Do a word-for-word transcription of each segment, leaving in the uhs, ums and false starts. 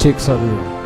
Siksa dia.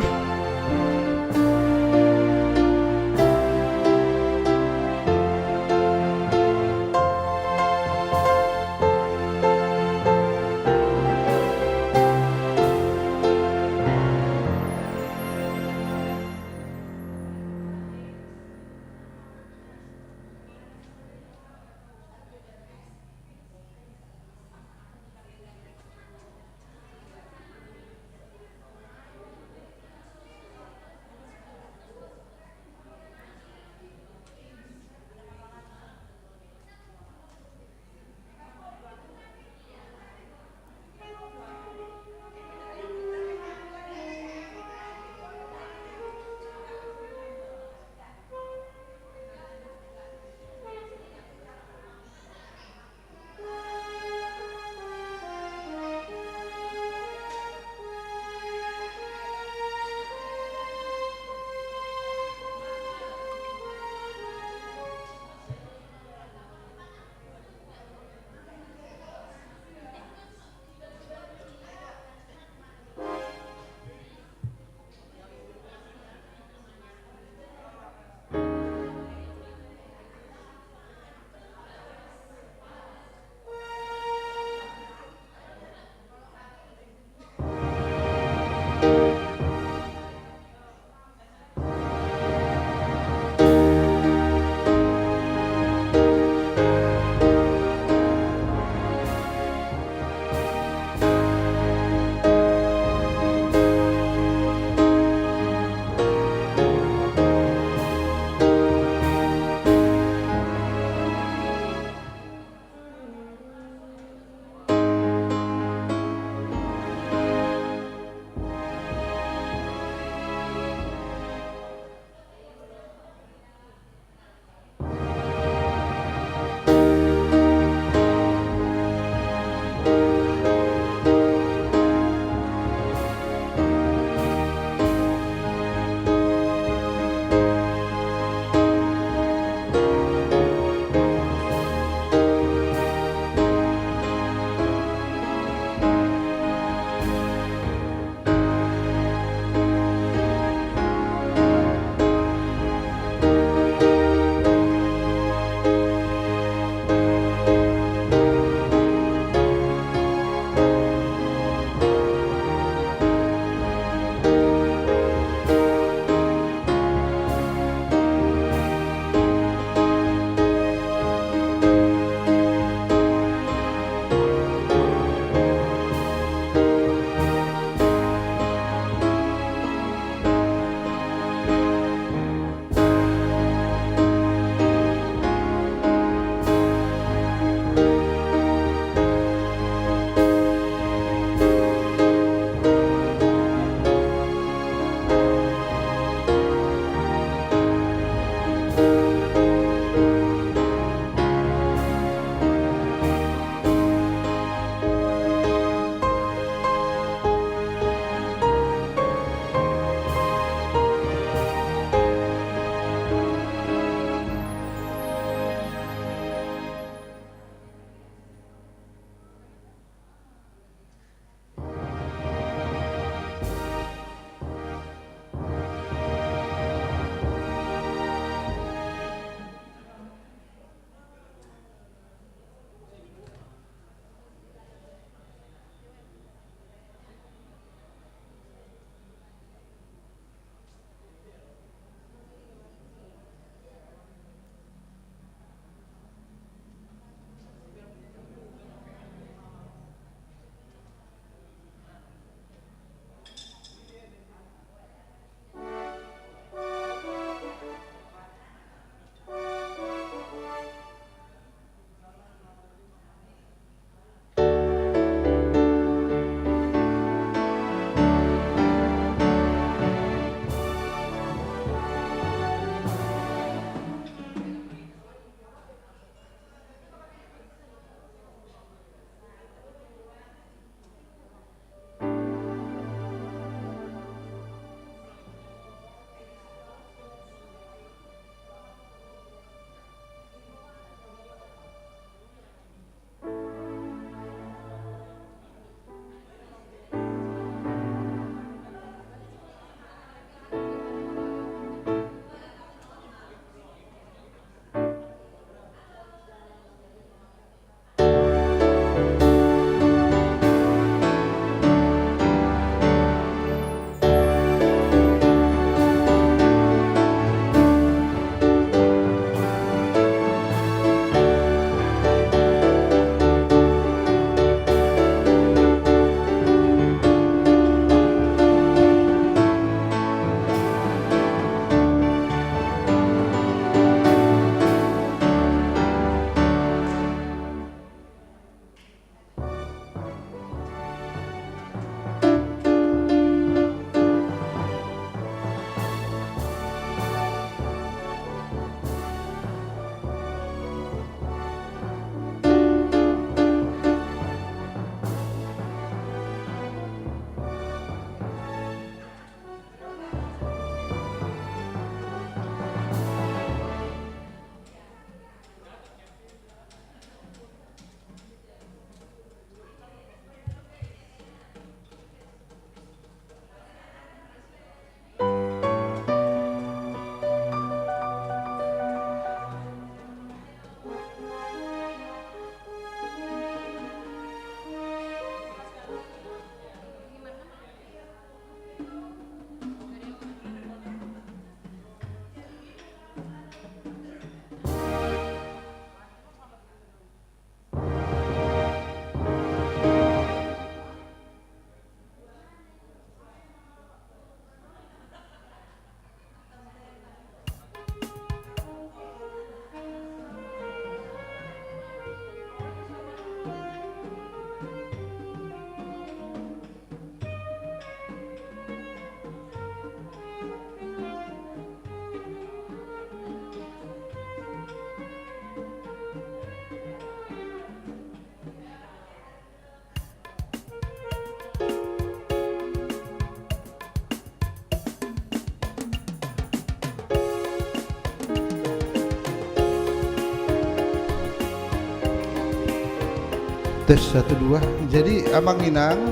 Tes satu dua. Jadi, Amang Inang,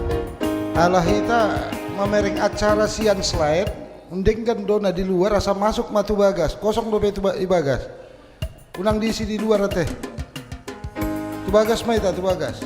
ala hita mamereng acara sian slide, undenggan do na di luar, asa masuk ma tu bagas. Kosong dope tu ba-, i bagas. Unang diisi di luar ate. Tu bagas ma hita, tu bagas.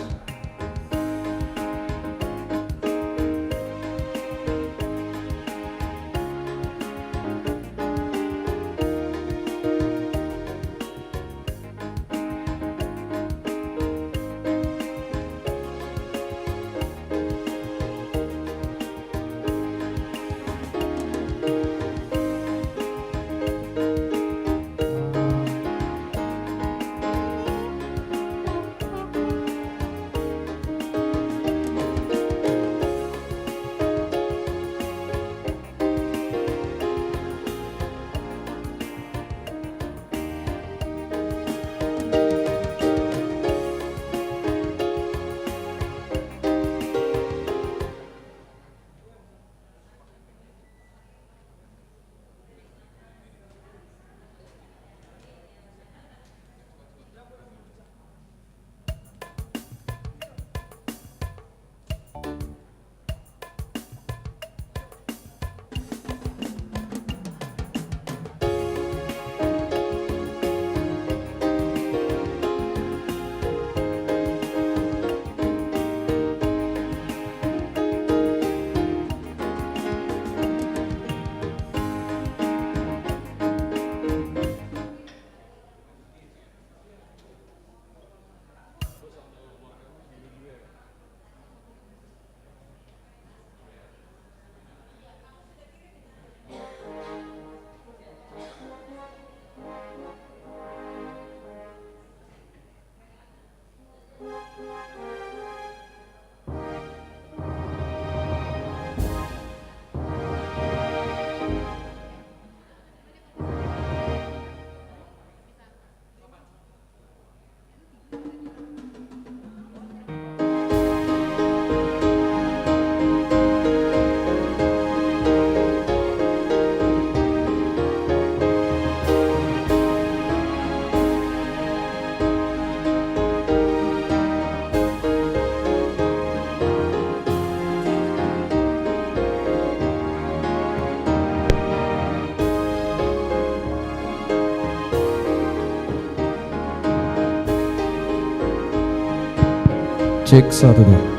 Cek satu, dua.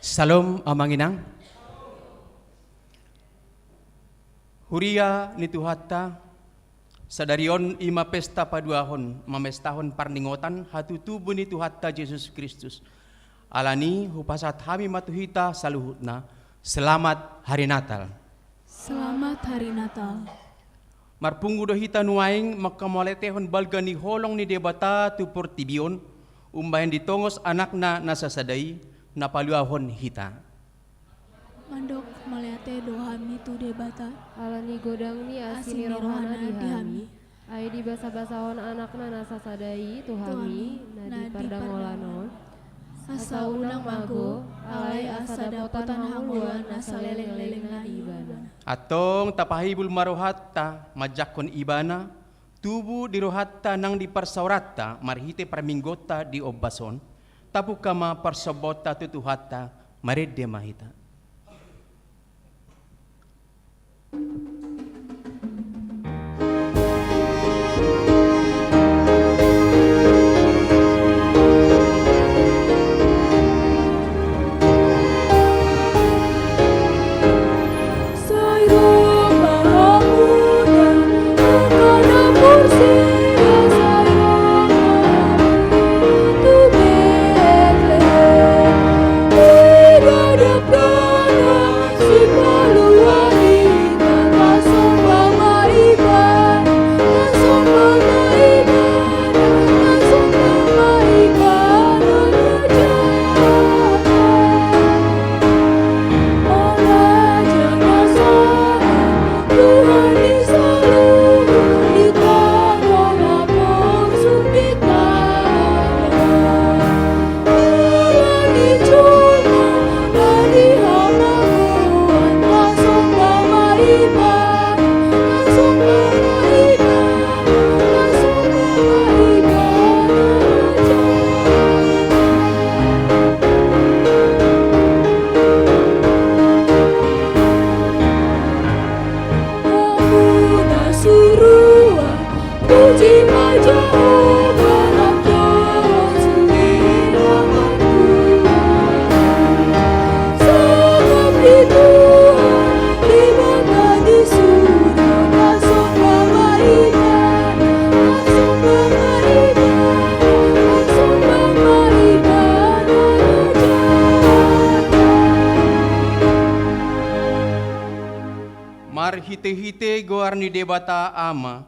Syalom, Amang Inang. Huria ni Tuhanta, sadari on i ma pesta paduahon, mamestahon parningotan hatutubu ni Tuhanta Jesus Kristus. Alani hupasahat hami ma tu hita saluhutna, selamat hari Natal. Selamat hari Natal. Marpungu do hita nuaeng manghamauliatehon balga ni holong ni Debata tu portibi on, umbahen ditongos Anakna na sasada i, na paluahon hita. Mandok mauliate do hami tu Debata. Ala ni godang ni asi ni rohana di hami. Ai dibasabasahon Anakna na sasada i tu hami, na di pardangolan on. Asa unang mago, alai asa dapotan hangoluan na salelenglelengna di Ibana. Antong tapahibul ma rohanta manjangkon Ibana, tubu di rohanta nang di parsaoranta marhite parmingguonta di ombas on, tapungka ma parsombaonta tu Tuhanta, marende ma hita. Marhitehite goar ni Debata Ama,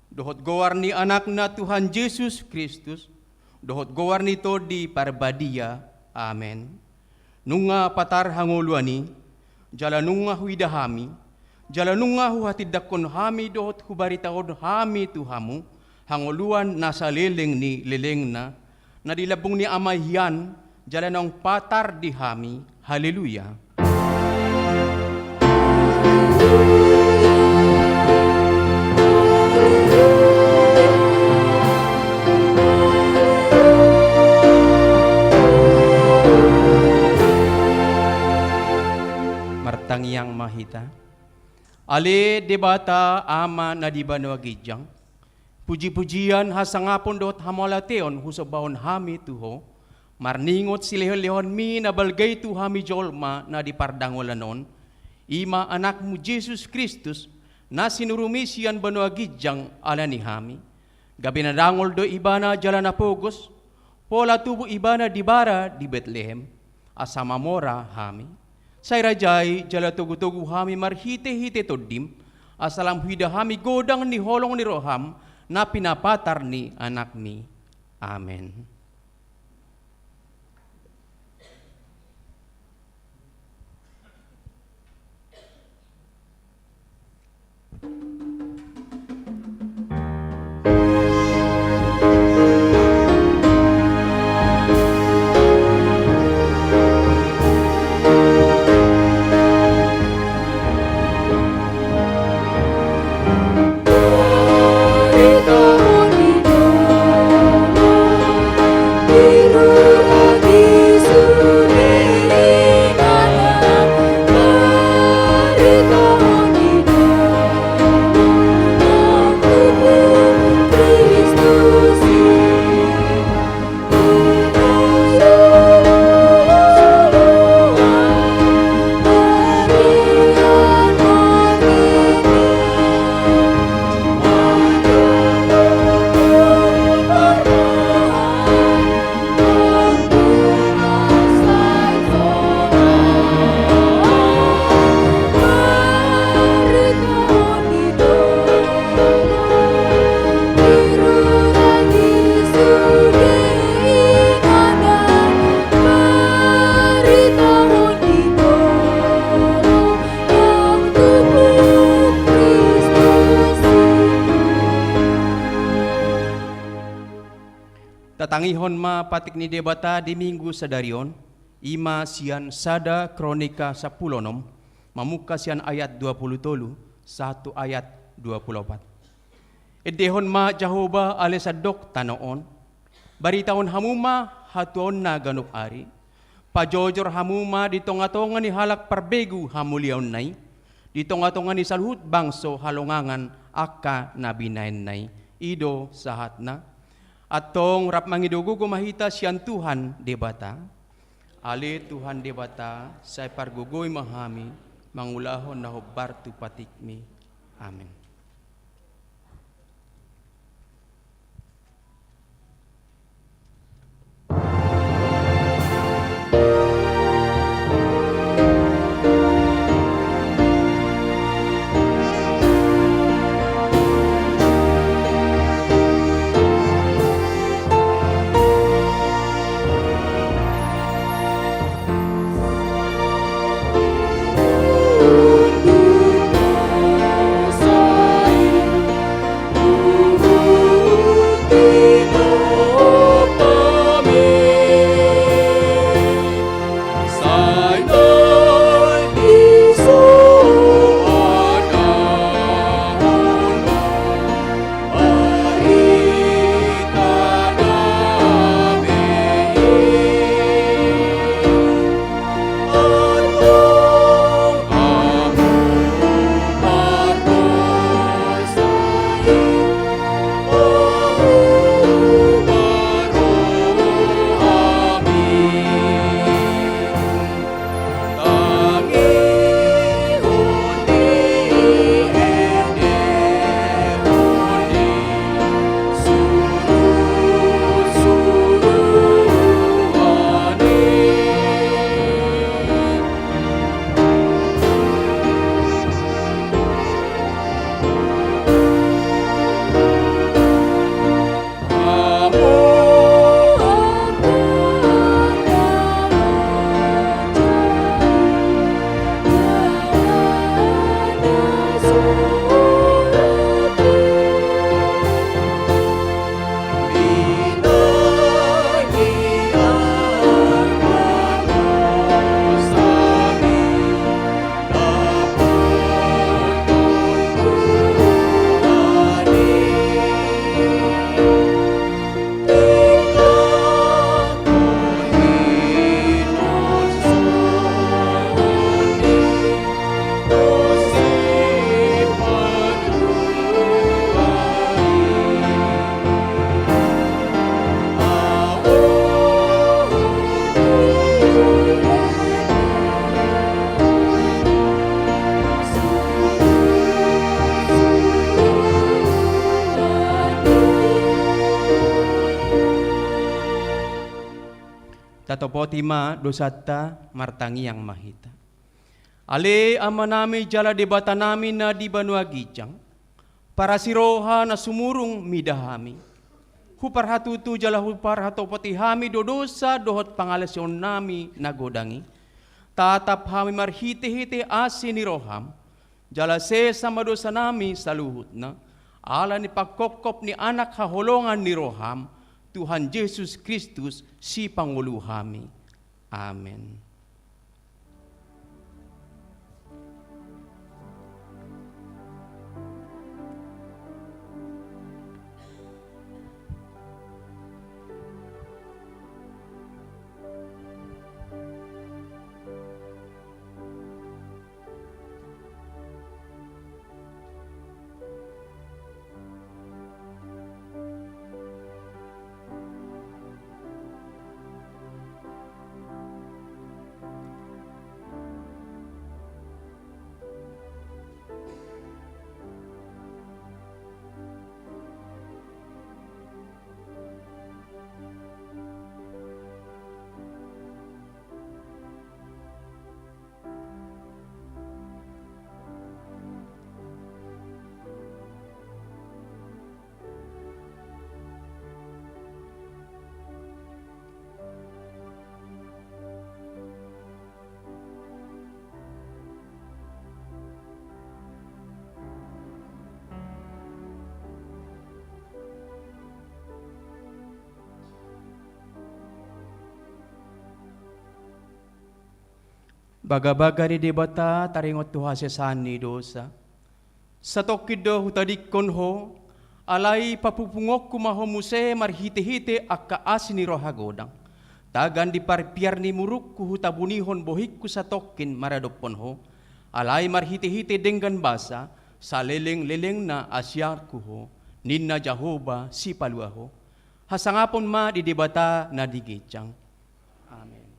dohot goar ni Anakna Tuhan Jesus Kristus, dohot goar ni Tondi Parbadia. Amen. Nunga patar hangoluan i, jala nunga huida hami, jala nunga huhatindangkon hami dohot hubaritahon hami tu hamu hangoluan na saleleng ni lelengna, na di lambung ni Ama hian, jala naung patar di hami. Haleluya. Martangiang ma hita. Ale Debata Ama na di banua ginjang, pujipujian, hasangapon dohot hamauliateon husombahon hami tu Ho, marningot silehonlehonmi na balga i tu hami jolma na di pardangolan on, i ma Anakmu Jesus Kristus, na sinurumi sian banua ginjang ala ni hami. Gabe na dangol do Ibana jala na pogos, pola tubu Ibana di bara di Betlehem, asa mamora hami. Sai rajai jala togutogu hami marhitehite Tondim, asa lam huida hami godang ni holong ni roham na pinapatar ni Anakmi. Amen. Tangihon ma patik ni Debata di Minggu sadari on, i ma sian Sada Kronika sampulu onom, mamungka sian ayat dua pulu tolu sahat tu ayat dua pulu opat. Endehon ma Jahowa ale sandok tano on, baritahon hamu ma hatuaonna ganup ari, pajojor hamu ma di tongatonga ni halak parbegu hamuliaonna i, di tongatonga ni saluhut bangso halongangan angka na binahenna i. I do sahatna. Antong rap mangido gogo ma hita sian Tuhan Debata. Ale Tuhan Debata, sai pargogoi ma hami mangulahon na hombar tu patikmi. Amen. Tatopoti ma dosanta, martangiang ma hita. Ale Amanami jala Debatanami na di banua ginjang, parasiroha na sumurung mida hami. Huparhatutu jala huparhatopoti hami do dosa dohot pangalaosionnami na godang i. Tatap hami marhitehite asi ni roham, jala sesa ma dosanami saluhutna, ala ni pangkopkop ni Anak haholongan ni roham, Tuhan Jesus Kristus, Sipangolu hami. Amen. Bagabaga ni Debata taringot tu hasesaan ni dosa. Satongkin do hutadingkon ho, alai papupungonku ma ho muse marhitehite angka asi ni roha godang. Tagan di parpiar ni murukku hutabunihon bohingku satongkin maradophon ho, alai marhitehite denggan basa, salelenglelengna asianku ho, ninna Jahowa Sipalua ho. Hasangapon ma di Debata na di ginjang. Amen.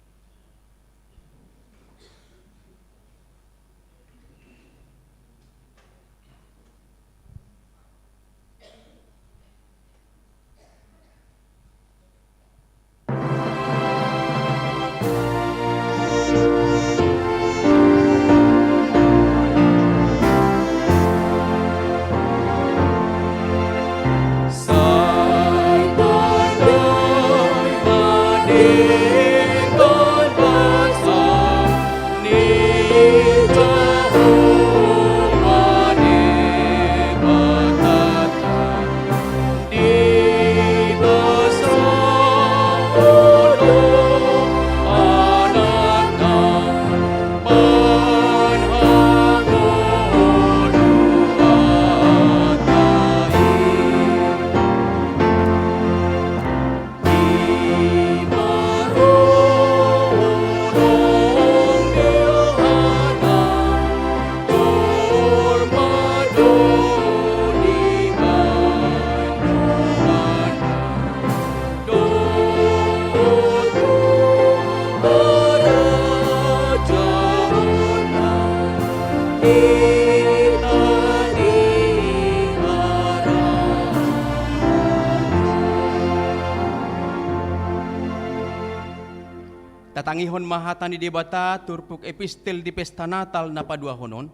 Tatangihon ma hata ni Debata turpuk epistel di pesta Natal na paduahon on,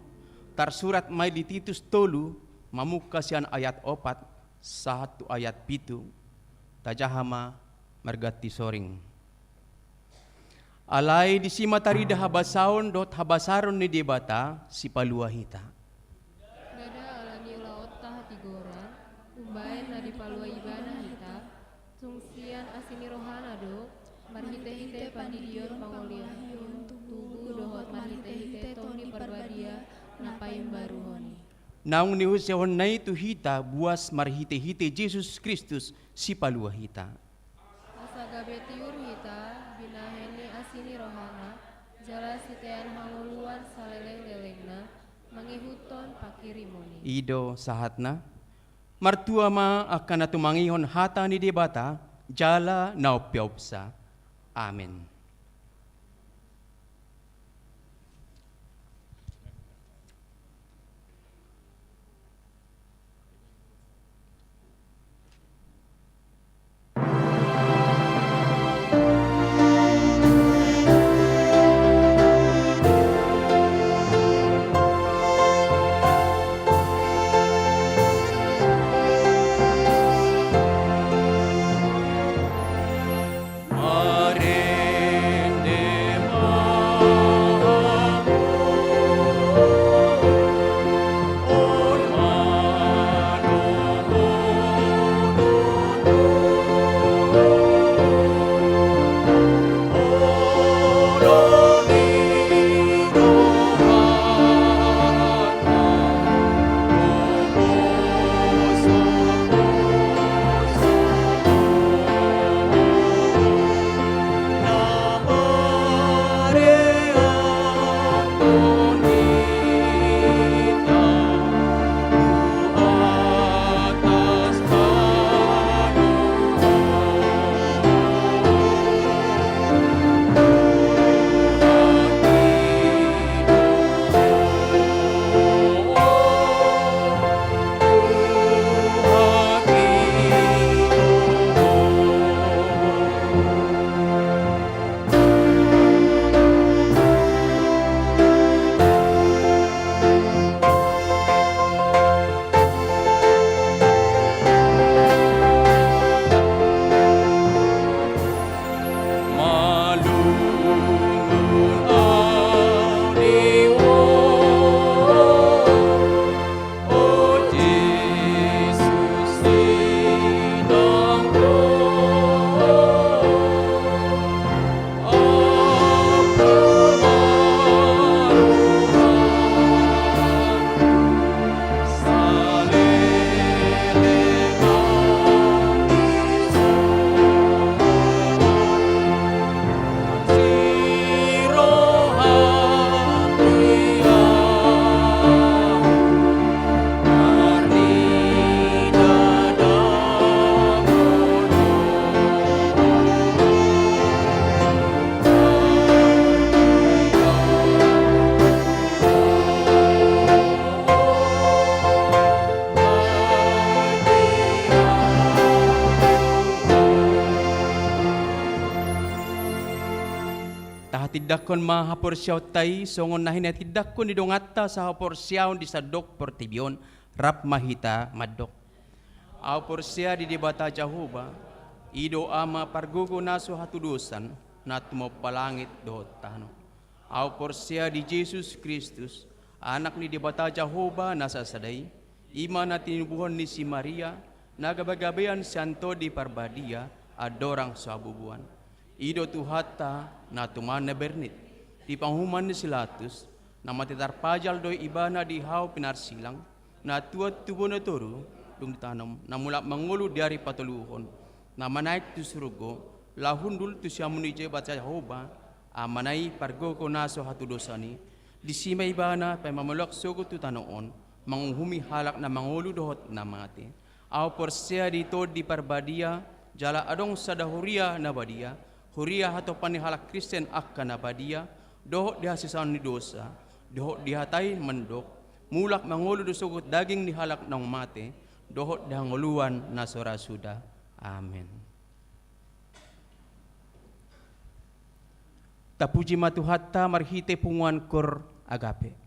tarsurat ma i di Titus tolu, mamungka sian ayat opat sahat tu ayat pitu. Tajaha ma marganti soring. Alai disi ma tarida habasaon dohot habasaron ni Debata Sipalua hita. Ndada ala ni ulaonta hatigoran, umbaen na dipalua Ibana hita, tung sian asi ni rohana do, marhitehite pandidion pangoliahion, tubu dohot marhitehite Tondi Parbadia na paimbaruhon i. Naung niusehonna i tu hita buas marhitehite Jesus Kristus Sipalua hita. Asa gabe tiur hita, binahen ni asi ni rohana, jala sitean hangoluan salelenglelengna, mangihuthon panghirimon i. I do sahatna. Martua ma angka na tumangihon hata ni Debata, jala na umpeopsa. Amen. Tindanghon ma haporseaonta i songon na hinatindangkon ni donganta sahaporseaon di sandok portibi on. Rap ma hita mandok. Ahu porsea di Debata Jahowa, i do Ama pargogo na so hatudosan, na tumompa langit dohot tano. Ahu porsea di Jesus Kristus, Anak ni Debata Jahowa na sasada i, i ma na tinubuhon ni si Maria, na gabegabean sian Tondi Parbadia, andorang so habubuan. I do Tuhanta, na tumanda bernit, di panguhuman ni si Latus, na mate tarpajal do Ibana di hau pinarsilang, na tuat tu bona toru, dung ditanom, na mulak mangolu di ari patoluhon, na manaek tu surgo, laho hundul tu siamun ni Debata Jahowa, Amana i pargogo na so hatudosan i, disi ma Ibana paima mangolu sogot tu tano on, manguhumi halak na mangolu dohot na mate. Ahu porsea di Tondi Parbadia, jala adong sada huria na badia, huria hatopan ni halak Kristen angka na badia, dohot di hasisaon ni dosa, dohot di hata i mandok, mulak mangolu do sogot daging ni halak naung mate, dohot di hangoluan na so ra suda. Amen. Tapuji ma Tuhanta marhite punguan Koor Agape.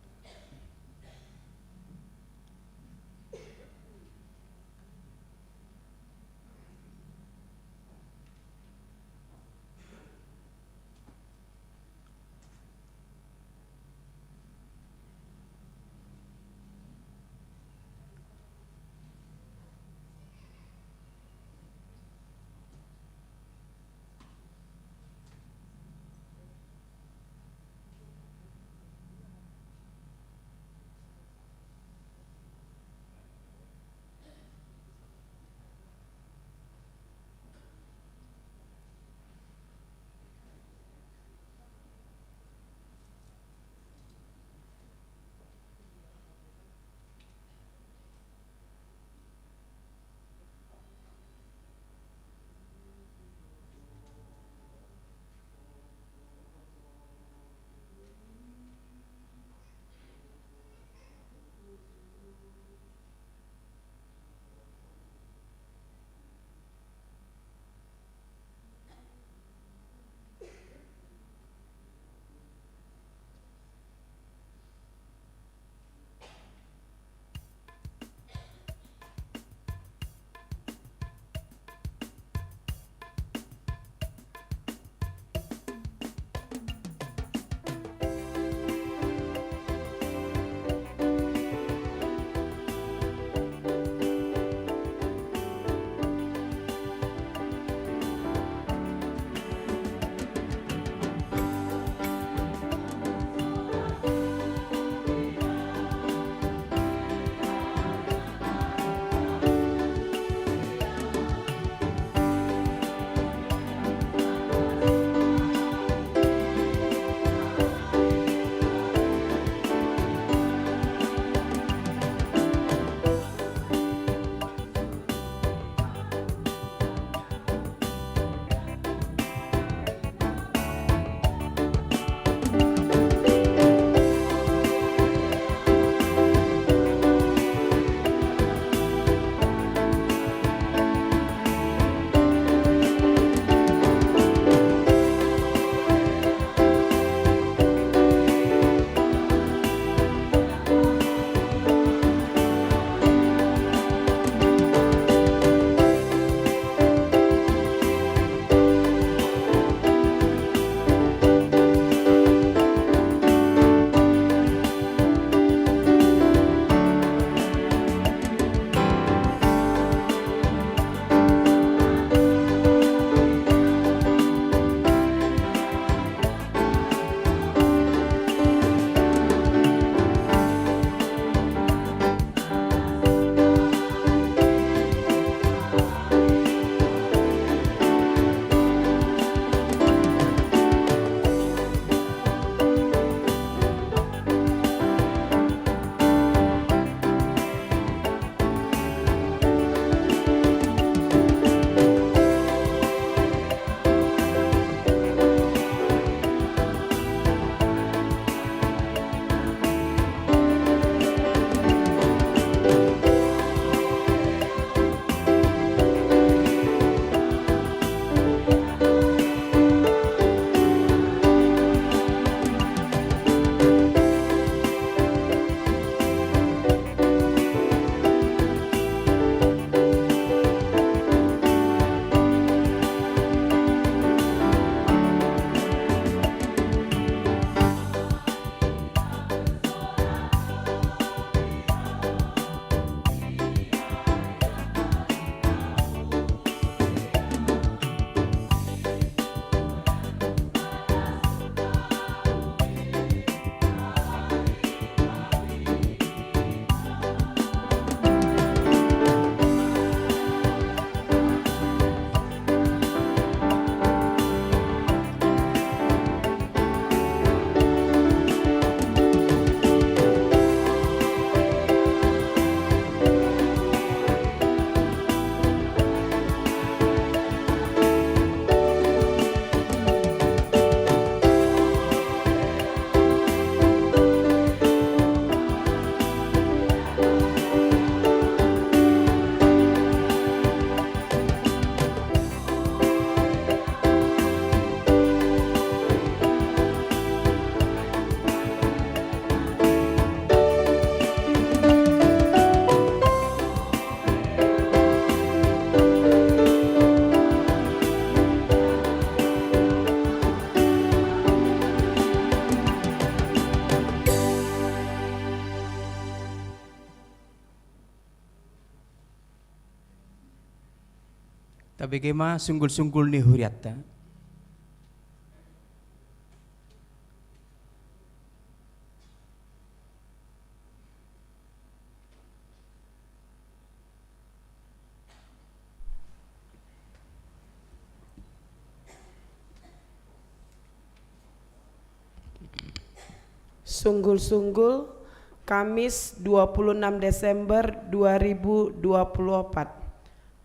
Bege ma sunggul-sunggul ni hurianta. Sunggul-sunggul, Kamis, dua puluh enam Desember dua ribu dua puluh opat.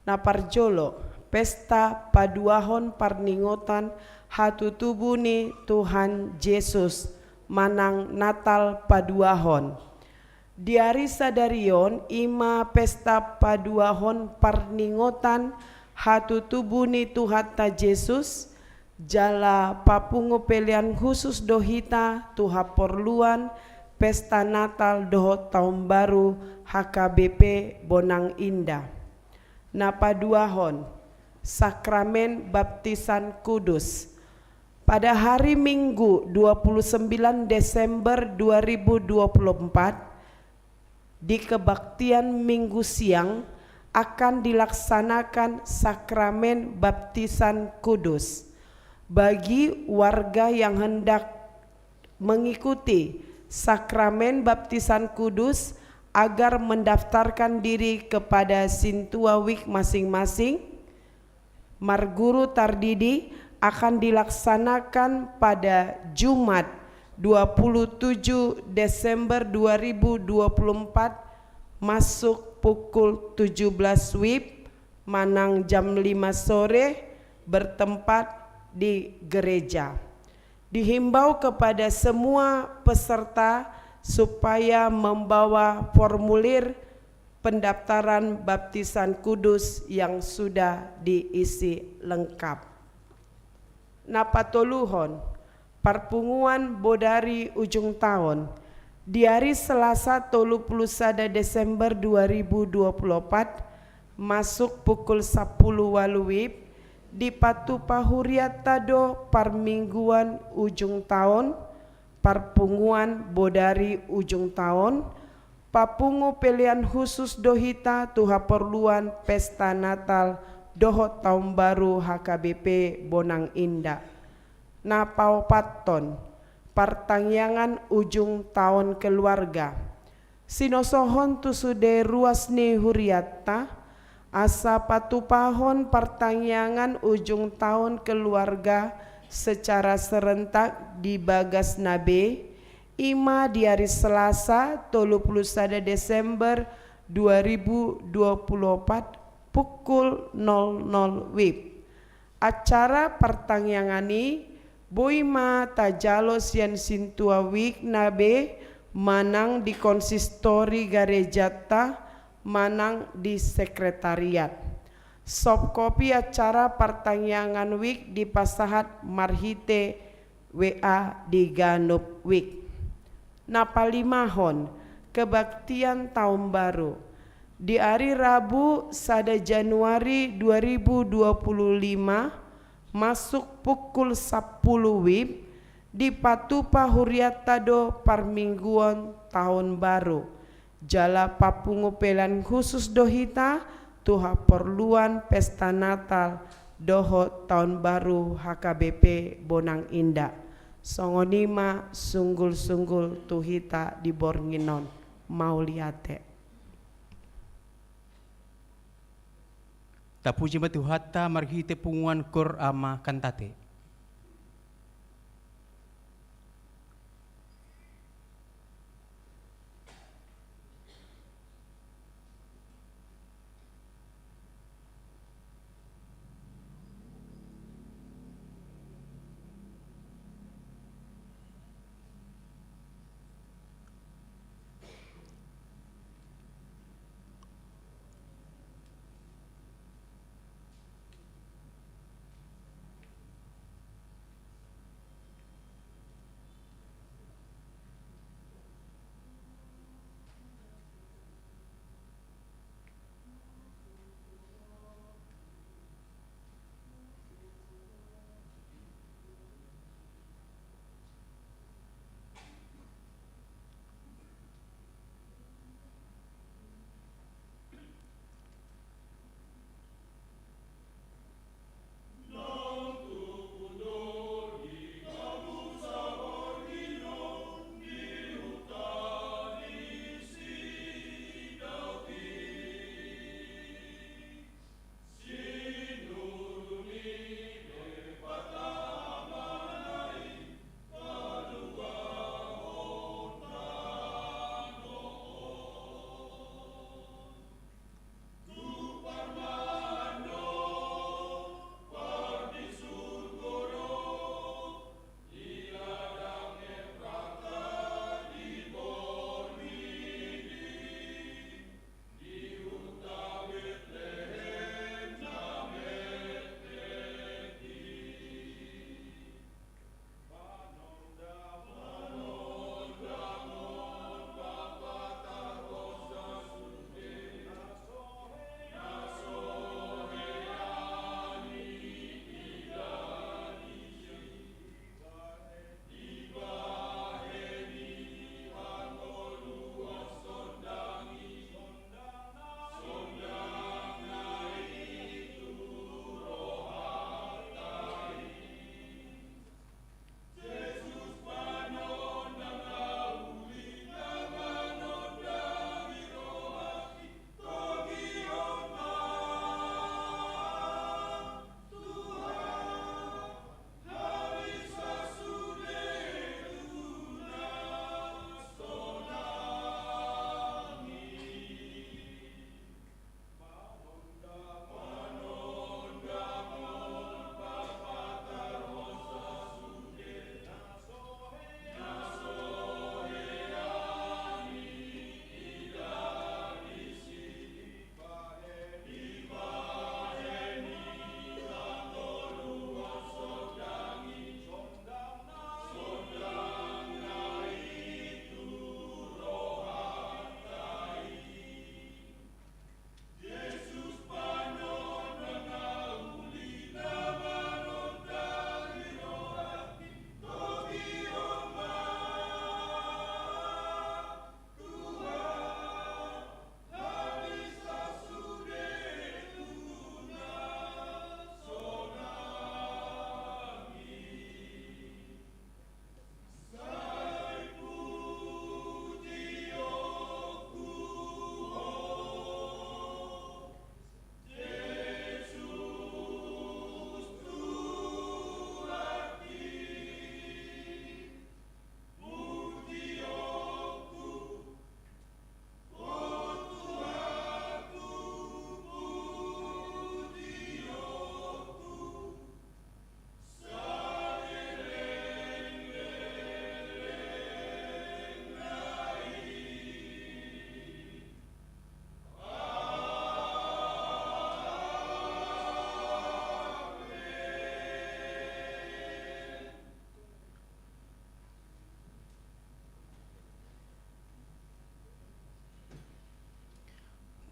Na parjolo, pesta paduahon parningotan hatutubu ni Tuhan Jesus, manang Natal paduahon. Di ari sadari on, i ma pesta paduahon parningotan hatutubu ni Tuhanta Jesus, jala papungu pelean khusus do hita tu haporluan pesta Natal dohot Taon Baru H K B P Bonang Indah. Na paduahon, sakramen baptisan kudus. Pada hari Minggu, dua puluh sembilan Desember dua ribu dua puluh empat, di kebaktian Minggu siang akan dilaksanakan sakramen baptisan kudus. Bagi warga yang hendak mengikuti sakramen baptisan kudus agar mendaftarkan diri kepada sintua wik masing-masing, marguru tardidi akan dilaksanakan pada Jumat, dua puluh tujuh Desember dua ribu dua puluh empat, masuk pukul tujuh belas wib, manang jam lima sore, bertempat di gereja. Dihimbau kepada semua peserta supaya membawa formulir pendaftaran baptisan kudus yang sudah diisi lengkap. Na patoluhon, parpunguan bodari ujung taon. Di ari Selasa, tolu puluh sada Desember dua ribu dua puluh opat, masuk pukul sampulu ualu wib, dipatupa hurianta do parmingguan ujung taon, parpunguan bodari ujung taon, papungu pelean khusus do hita tu haporluan pesta Natal dohot Taon Baru H K B P Bonang Indah. Na paopathon, partangiangan ujung taon keluarga. Sinosohon tu sude ruas ni hurianta, asa patupahon partangiangan ujung taon keluarga secara serentak di bagasna be, i ma di ari Selasa, tolu puluh sada Desember dua ribu dua puluh opat, pukul nol nol wib. Acara partangiangan i boi ma tajalo sian sintua wikna be, manang di konsistori garejanta, manang di sekretariat. Soft copy acara partangiangan wik dipasahat marhite W A di ganup wik. Na palimahon, kebaktian taon baru. Di ari Rabu, sada Januari dua ribu dua puluh lima, masuk pukul sampulu wib, dipatupa hurianta do parmingguon taon baru. Jala papungu pelean khusus do hita tu haporluan pesta Natal dohot taon baru H K B P Bonang Indah. Songon i ma sunggul-sunggul tu hita di borngin on. Mauliate. Tapuji ma Tuhanta marhite punguan Koor Ama Kantate.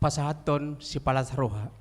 pasahathon sipalas roha.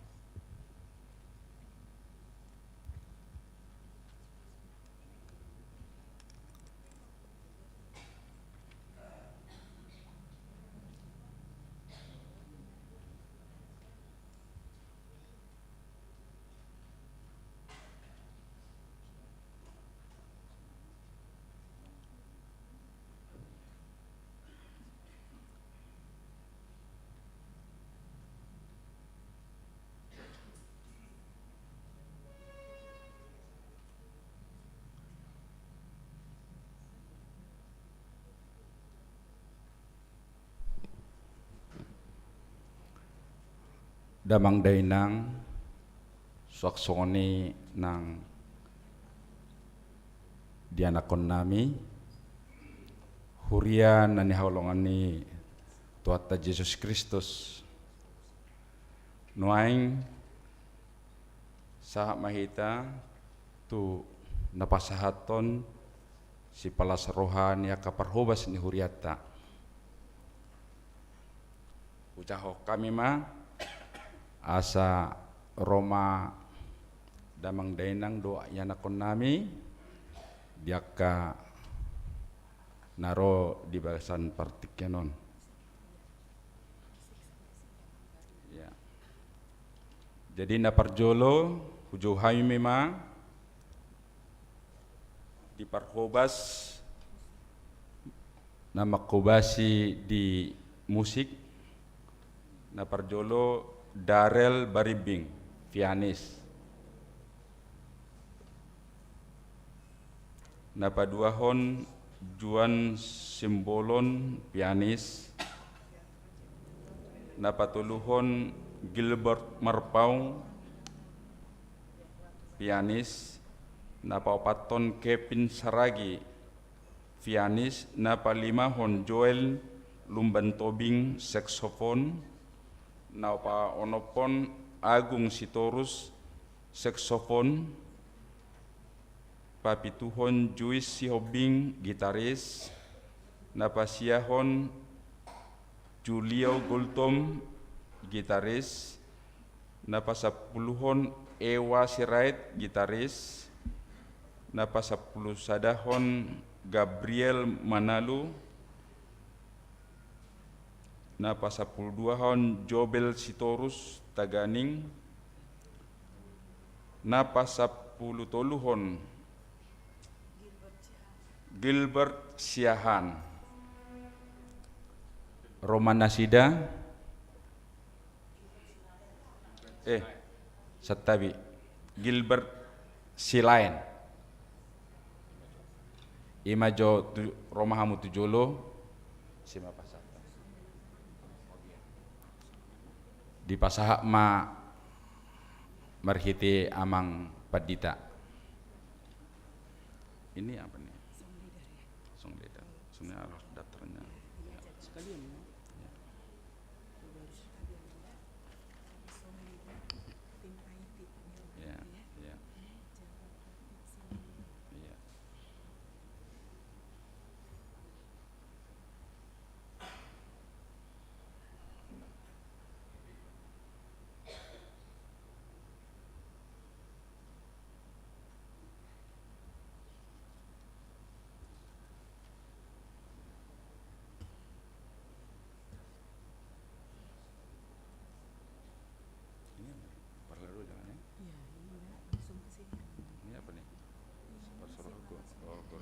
Damang dainang, suang songon i nang di anakkonnami, huria na hinaholongan ni Tuhanta Jesus Kristus. Nuaeng sahat ma hita tu na pasahathon sipalas roha ni angka parhobas ni hurianta. Ujahon hami ma asa ro ma damang dainang dohot ianakkonnami di angka na ro di bagasan partingkian on. Ya. Jadi na parjolo hujou hami ma di parhobas na manghobasi di musik, na parjolo Darel Barimbing, pianis. Na paduahon Juan Simbolon, pianis. Na patoluhon Gilbert Marpaung, pianis. Na paopathon Kevin Saragi, pianis. Na palimahon Joel Lumban Tobing, saksofon. Na paonomhon Agung Sitorus, saksofon. Papituhon Juis Sihombing, gitaris. Na pasiahon Julio Gultom, gitaris. Na pasampuluhon Ewa Sirait, gitaris. Na pasampulusadahon Gabriel Manalu. Na pasampuluduahon Jobel Sitorus, taganing. Na pasampulutoluhon Gilbert Siahaan. Ro ma nasida. Eh, santabi. Gilbert Silaen. I ma jo tu, ro ma hamu tu jolo. Ise ma pasahat. Dipasahat ma marhite amang pandita. Ini apa nih? Song leader. Song leader. Song leader harus daftarnya. Iya, sekalian, ya. Ya. Ya, ya. Ya. Ini apa nih? Paralel dulu jalannya. Iya, ini udah langsung ke sini. Ini apa nih? Ini pas roh gua. Oh, gua.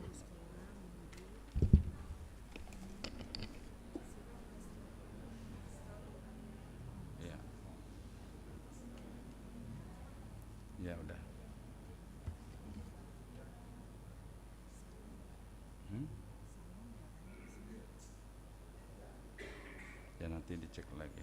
Iya. Ya udah. Hmm? Ya, nanti dicek lagi.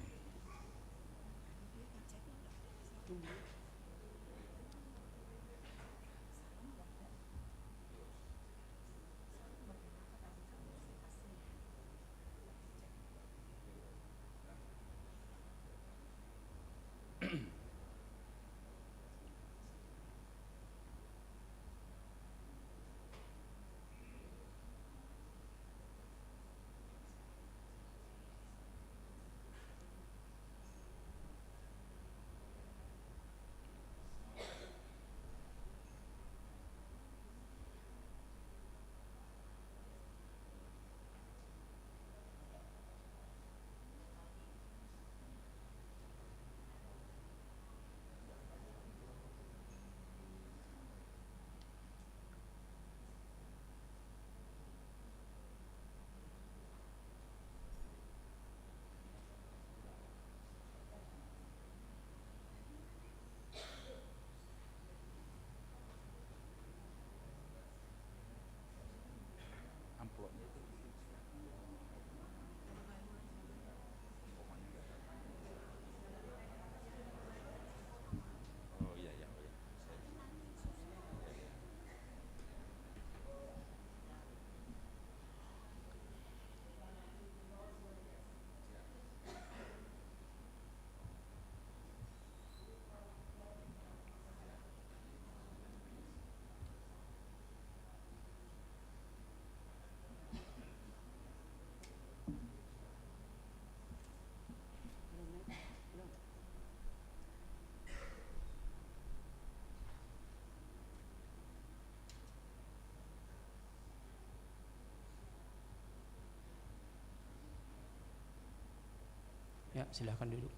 Silahkan duduk.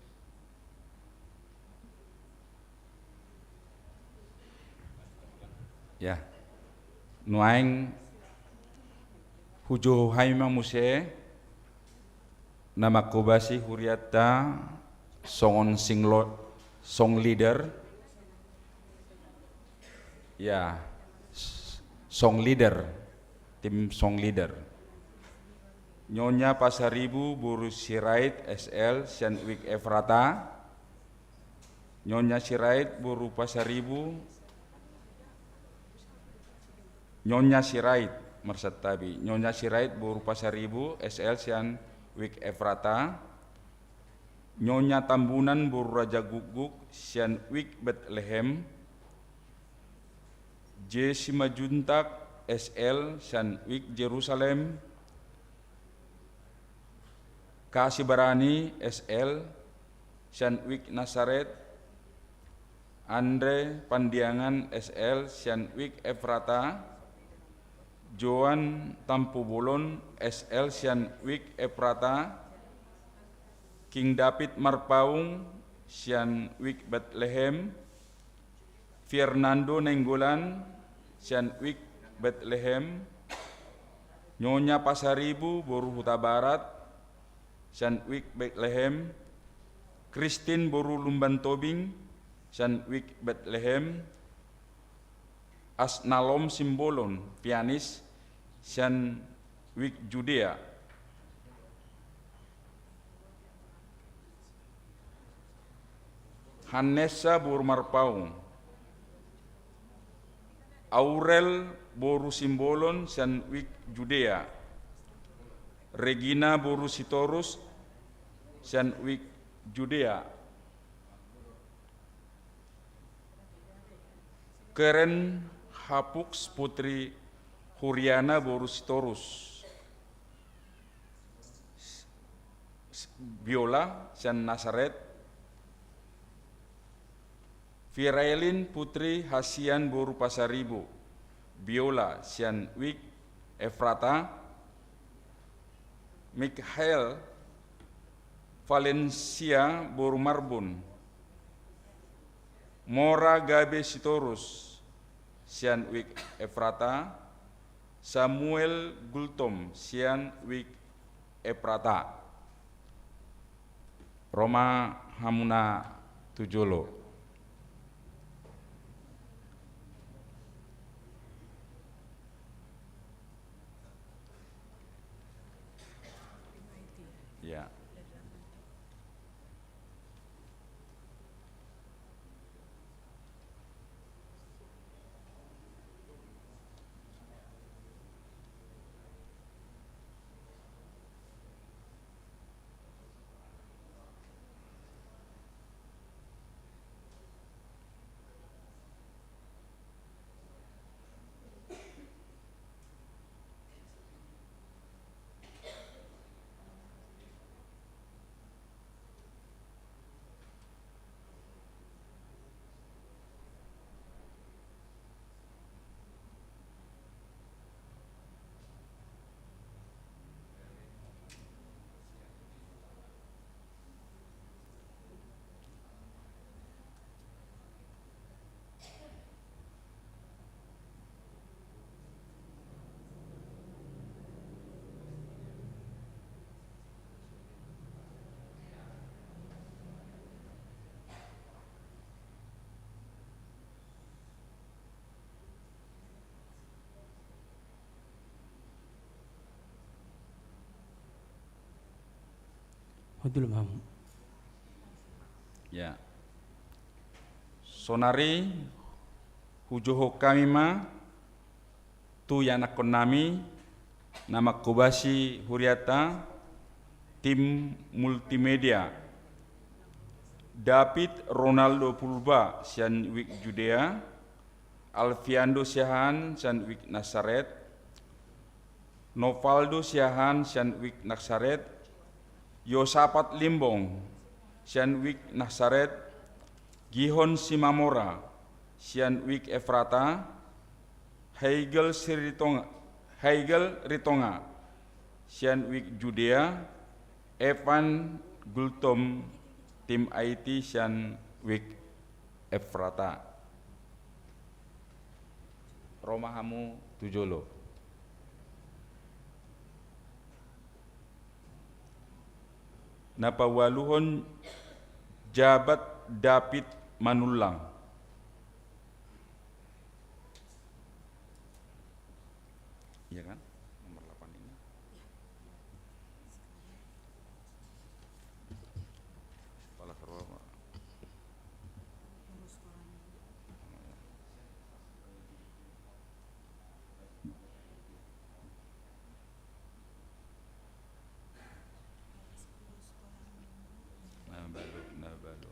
Ya. Nuaeng hujou hami ma muse na manghobasi hurianta songon sing lo-, song leader. Ya, s-, song leader, tim song leader. Nyonya Pasaribu boru Sirait S L sian Wik Efrata. Nyonya Sirait boru Pasaribu, Nyonya Sirait, marsantabi. Nyonya Sirait boru Pasaribu S L sian Wik Efrata. Nyonya Tambunan boru Raja Gukguk sian Wik Betlehem. J Simanjuntak S L sian Wik Jerusalem. K Sibarani S L sian Wik Nasaret. Andre Pandiangan S L sian Wik Efrata. Joan Tampubolon S L sian Wik Efrata. King David Marpaung sian Wik Betlehem. Fernando Nainggolan sian Wik Betlehem. Nyonya Pasaribu boru Hutabarat sian Wik Betlehem. Christine boru Lumbantobing sian Wik Betlehem. Asnalom Simbolon, pianis, sian Wik Judea. Hannesa boru Marpaung. Aurel boru Simbolon sian Wik Judea. Regina boru Sitorus sian Wik Judea. Keren Hapuks putri Huriana boru Sitorus. Biola sian Nasaret. Firaelin putri Hasian boru Pasaribu. Biola sian Wik Efrata. Mikhael Valencia boru Marbun. Mora gabe Sitorus sian Wik Efrata. Samuel Gultom sian Wik Efrata. Ro ma hamuna tu jolo. Ya. Hot jolo ma hamu. Ya. Sonari hujouhon hami ma tu ianakkonnami na manghobasi hurianta, tim multimedia. David Ronaldo Purba sian Wik Judea. Alfiando Siahaan sian Wik Nasaret. Novaldo Siahaan sian Wik Nasaret. Yosapat Limbong sian Wik Nasaret. Gihon Simamora sian Wik Efrata. Haigel Siritonga, Haigel Ritonga sian Wik Judea. Evan Gultom, tim I T sian Wik Efrata. Ro ma hamu tu jolo. Na paualuhon, Jabat David Manullang. Iya kan? Nomor delapan ini. Kepala sekolah, Pak. Nah, baru, nah, baru.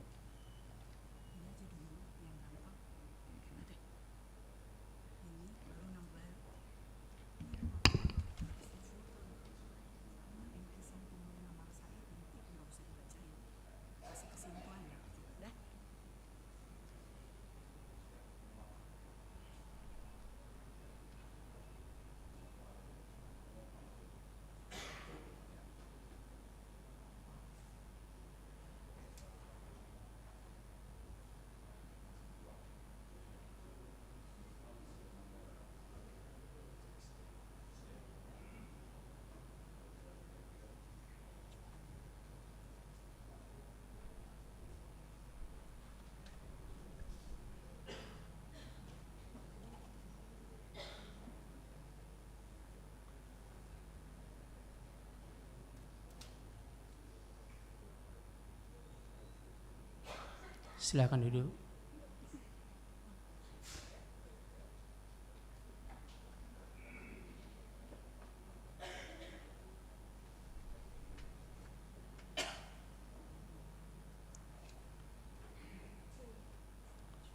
Silakan duduk.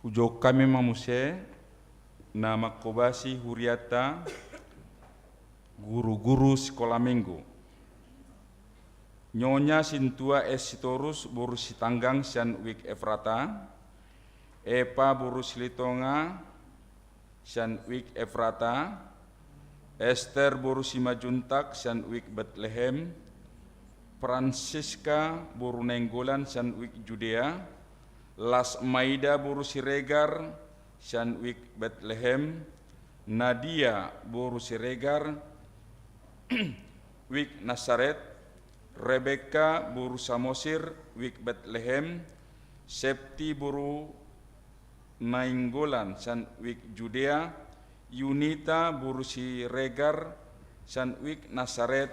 Hujou hami ma muse na manghobasi hurianta, guru-guru sikola minggu. Nyonya Sintua S Sitorus boru Sitanggang sian Wik Efrata, Epa boru Silitonga sian Wik Efrata, Ester boru Simanjuntak sian Wik Betlehem, Fransiska boru Nainggolan sian Wik Judea, Lasmaida boru Siregar sian Wik Betlehem, Nadia boru Siregar, Wik Nasaret, Rebeka boru Samosir, Wik Betlehem, Septi boru Nainggolan sian Wik Judea, Yunita boru Siregar sian Wik Nasaret,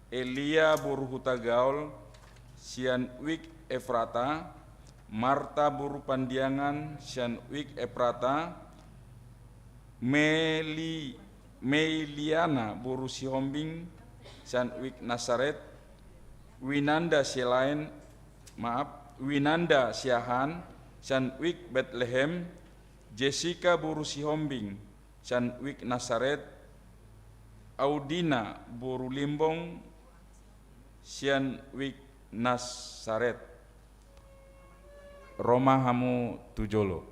Elia boru Hutagaol sian Wik Efrata, Marta boru Pandiangan sian Wik Efrata, Meli-, Meiliana boru Sihombing sian Wik Nasaret, Winanda Sialaen, maaf, Winanda Siahaan sian Wik Betlehem, Jessica boru Sihombing sian Wik Nasaret, Audina boru Limbong sian Wik Nasaret. Ro ma hamu tu jolo.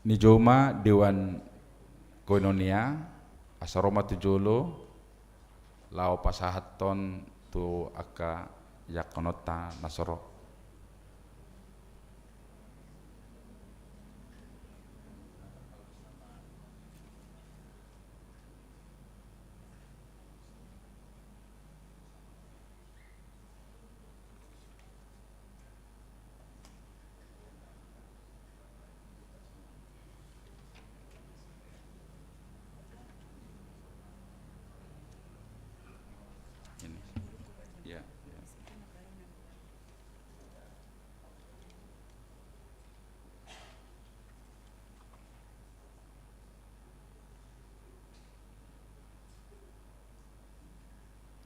Nijou ma dewan koinonia, asa ro ma tu jolo, laho pasahathon tu angka diakononta na so ro. Ini. Ya, ya.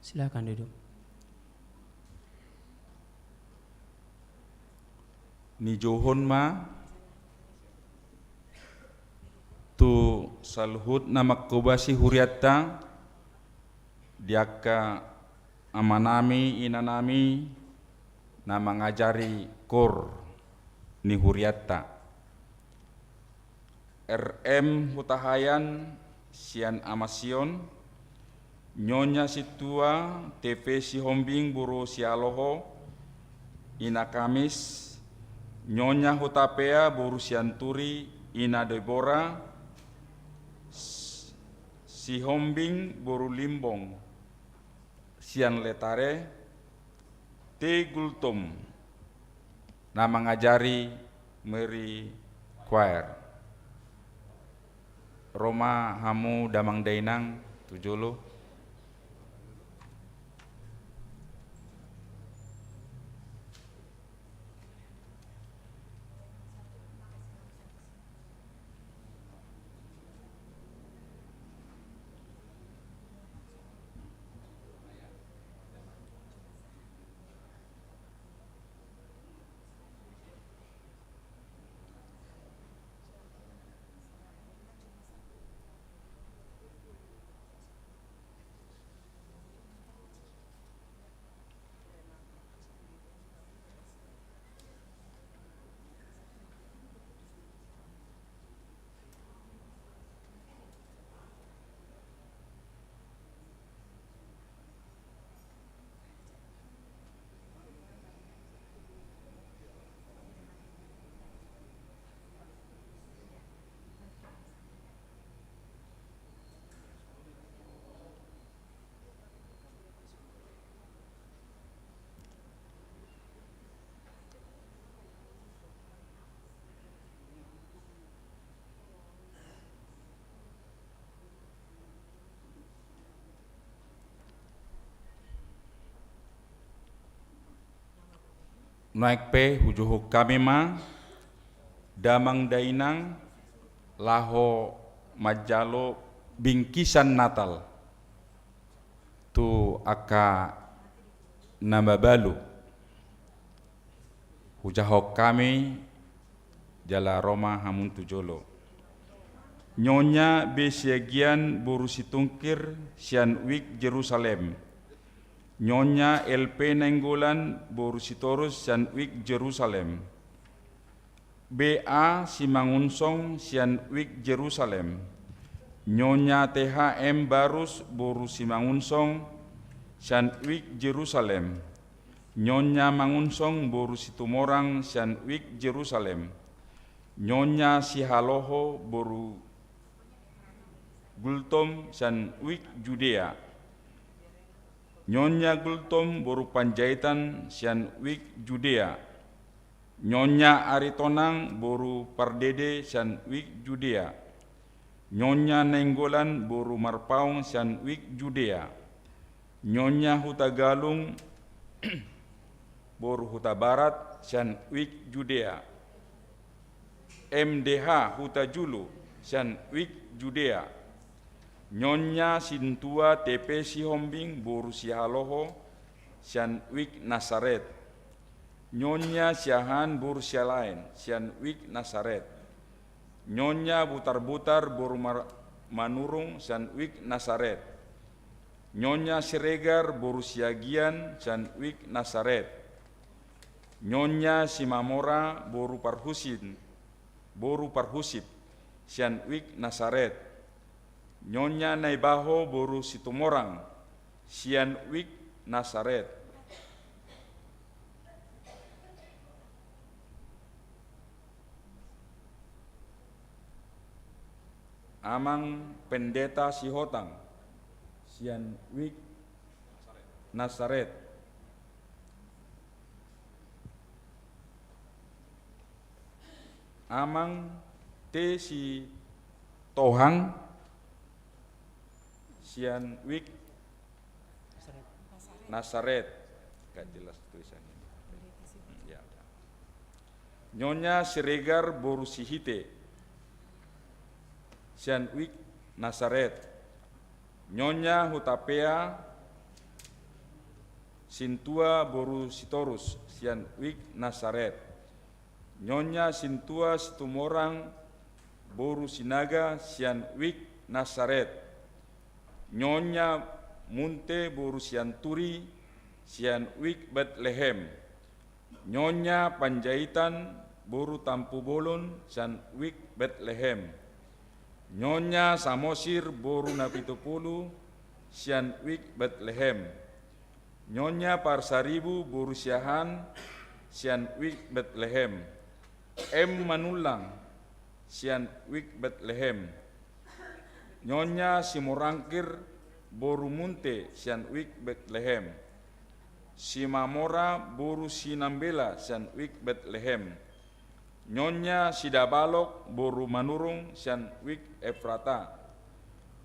Silakan duduk. Nijouhon ma tu saluhut na manghobasi hurianta di angka Amanami, inanami, na mangajari koor ni hurianta. R M Hutahaean sian Ama Sion, Nyonya Sintua T P Sihombing boru Sihaloho, Ina Kamis, Nyonya Hutapea boru Sianturi, Ina Debora, S-, Sihombing boru Limbong, sian Letare, T Gultom, na mangajari Mary Choir. Ro ma hamu damang dainang tu jolo. Nuaeng pe hujohon hami ma damang dainang laho manjalo bingkisan Natal tu angka na mabalu. Hujahahon hami jala ro ma hamu tu jolo. Nyonya B Siagian boru Situngkir sian Wijk Jerusalem. Nyonya L P Nainggolan boru Sitorus sian Wijk Jerusalem. B A Simangunsong sian Wijk Jerusalem. Nyonya T H M Barus boru Simangunsong sian Wijk Jerusalem. Nyonya Mangunsong boru Situmorang sian Wijk Jerusalem. Nyonya Sihaloho boru Gultom sian Wijk Judea. Nyonya Gultom boru Panjaitan sian Wijk Judea. Nyonya Aritonang boru Pardede sian Wijk Judea. Nyonya Nainggolan boru Marpaung sian Wijk Judea. Nyonya Hutagalung boru Hutabarat sian Wijk Judea. M D H Hutajulu sian Wijk Judea. Nyonya Sintua T P Sihombing boru Sihaloho sian Wijk Nasaret. Nyonya Siahaan boru Sialaen sian Wijk Nasaret. Nyonya Butarbutar boru Mar-, Manurung sian Wijk Nasaret. Nyonya Siregar boru Siagian sian Wijk Nasaret. Nyonya Simamora boru Parhusin, boru Parhusip sian Wijk Nasaret. Nyonya Naibaho boru Situmorang sian Wijk Nasaret. Amang Pendeta Sihotang sian Wijk Nasaret. Amang T Sitohang sian Wijk Nasaret. Gak jelas tulisannya. Hmm, ya, ya. Nyonya Siregar boru Sihite sian Wijk Nasaret. Nyonya Hutapea Sintua boru Sitorus sian Wijk Nasaret. Nyonya Sintua Situmorang boru Sinaga sian Wijk Nasaret. Nyonya Munte boru Sianturi sian wijk Betlehem. Nyonya Panjaitan boru Tampubolon sian wijk Betlehem. Nyonya Samosir boru Napitupulu sian wijk Betlehem. Nyonya Parsaribu boru Siahaan sian wijk Betlehem. M Manullang sian wijk Betlehem. Nyonya Simorangkir boru Munte sian wijk Betlehem. Simamora boru Sinambela sian wijk Betlehem. Nyonya Sidabalok boru Manurung sian wijk Efrata.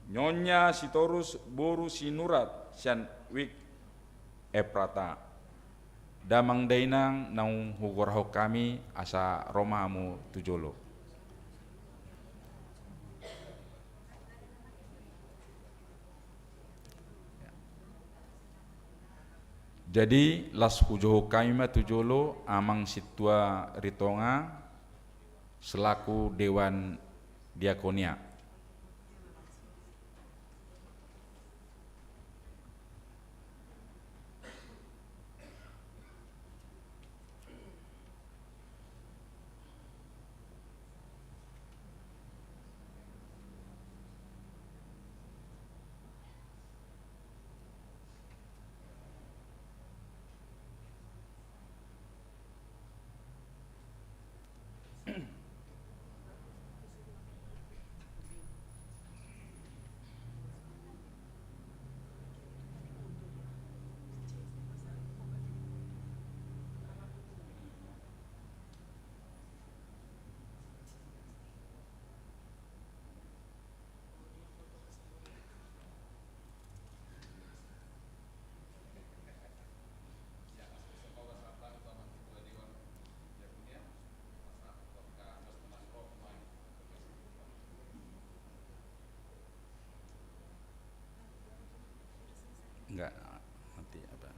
Nyonya Sitorus boru Sinurat sian wijk Efrata. Damang dainang naung hugorahon hami asa ro ma hamu tu jolo. Jadi, las hujou hami ma tu jolo amang sintua Ritonga selaku Dewan Diakonia. Enggak, nanti apa?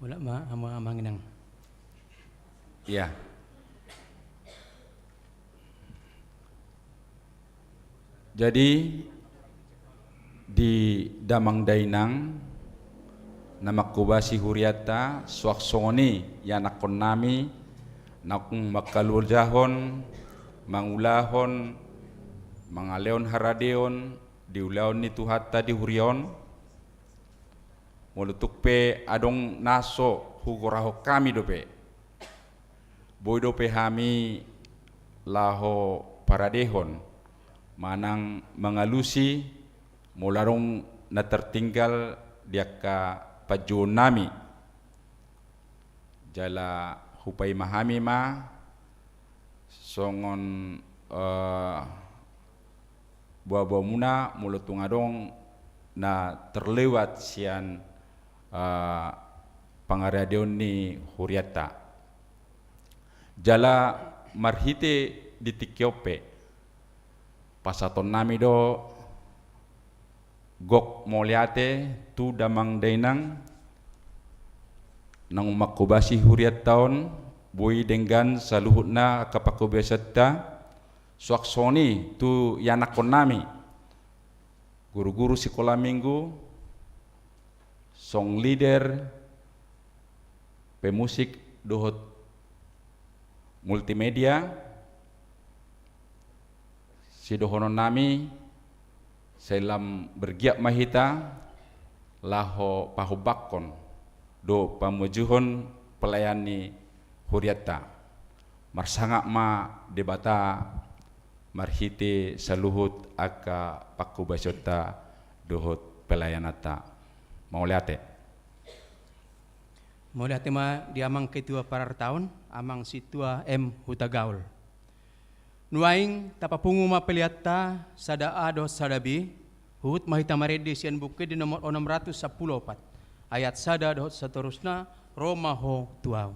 Mulak ma hamu amang inang. Iya. Jadi, di damang dainang na manghobasi hurianta, suang songon i ianakhonnami naung mangkalojahon, mangulahon, mangalehon haradeon di ulaon ni Tuhanta di huria on. Molo tung pe adong na so hugorahon hami dope, boi dope hami laho paradehon manang mangalusi molo adong na tertinggal di angka panjouonnami. Jala hupaima hami ma songon, eh, boaboamuna molo tung adong na terlewat sian, eh, pangaradeon ni hurianta. Jala marhite di tingki on pe pasahatonnami do gok mauliate tu damang dainang naung manghobasi hurianta on, boi denggan saluhutna angka panghobasionta, suang songon i tu ianakhonnami, guru-guru sikola minggu, song leader, pemusik dohot multimedia, sidohononnami, sai lam bergiat ma hita laho pahombakhon dohot pamujuhon pelayan ni hurianta. Marsangap ma Debata marhite saluhut angka panghobasionta dohot pelayananta. Mauliate. Mauliate ma di amang ketua parartaon, amang sintua M Hutagaol. Nuaeng tapapungu ma peleanta sada A dohot sada B, huhut ma hita marende sian Buku Ende nomor onom ratus sampulu opat, ayat sada dohot saterusna, ro ma ho tu ahu.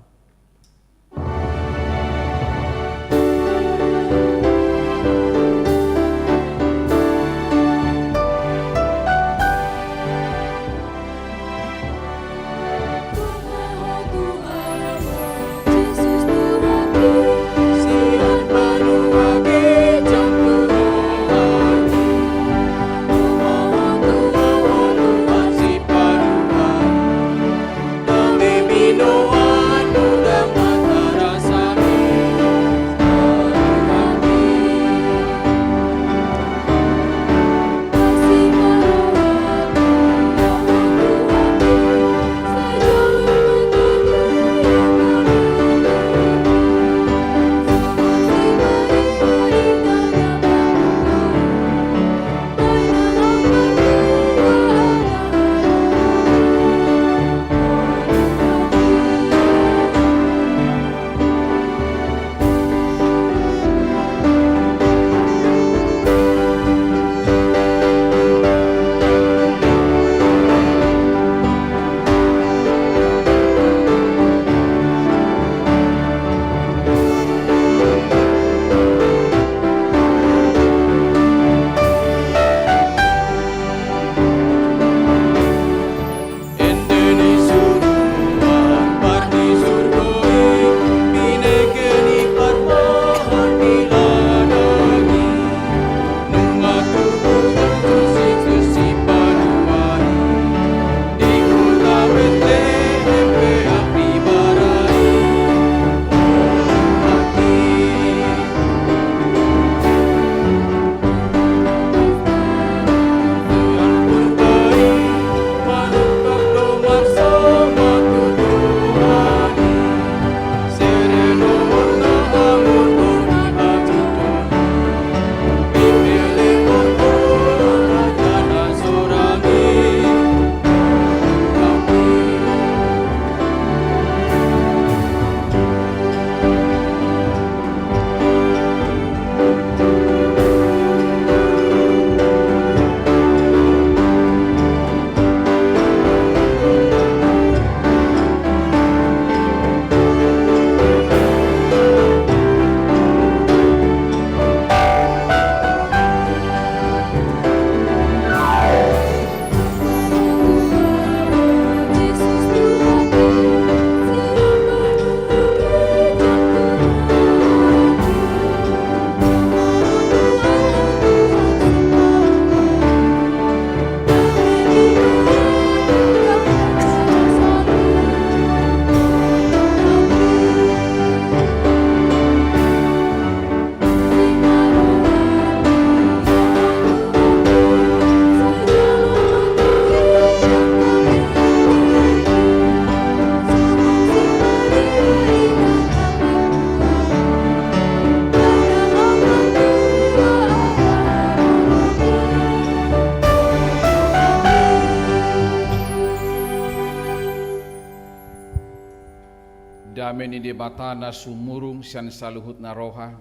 Dame ni Debata na sumurung sian saluhutna roha,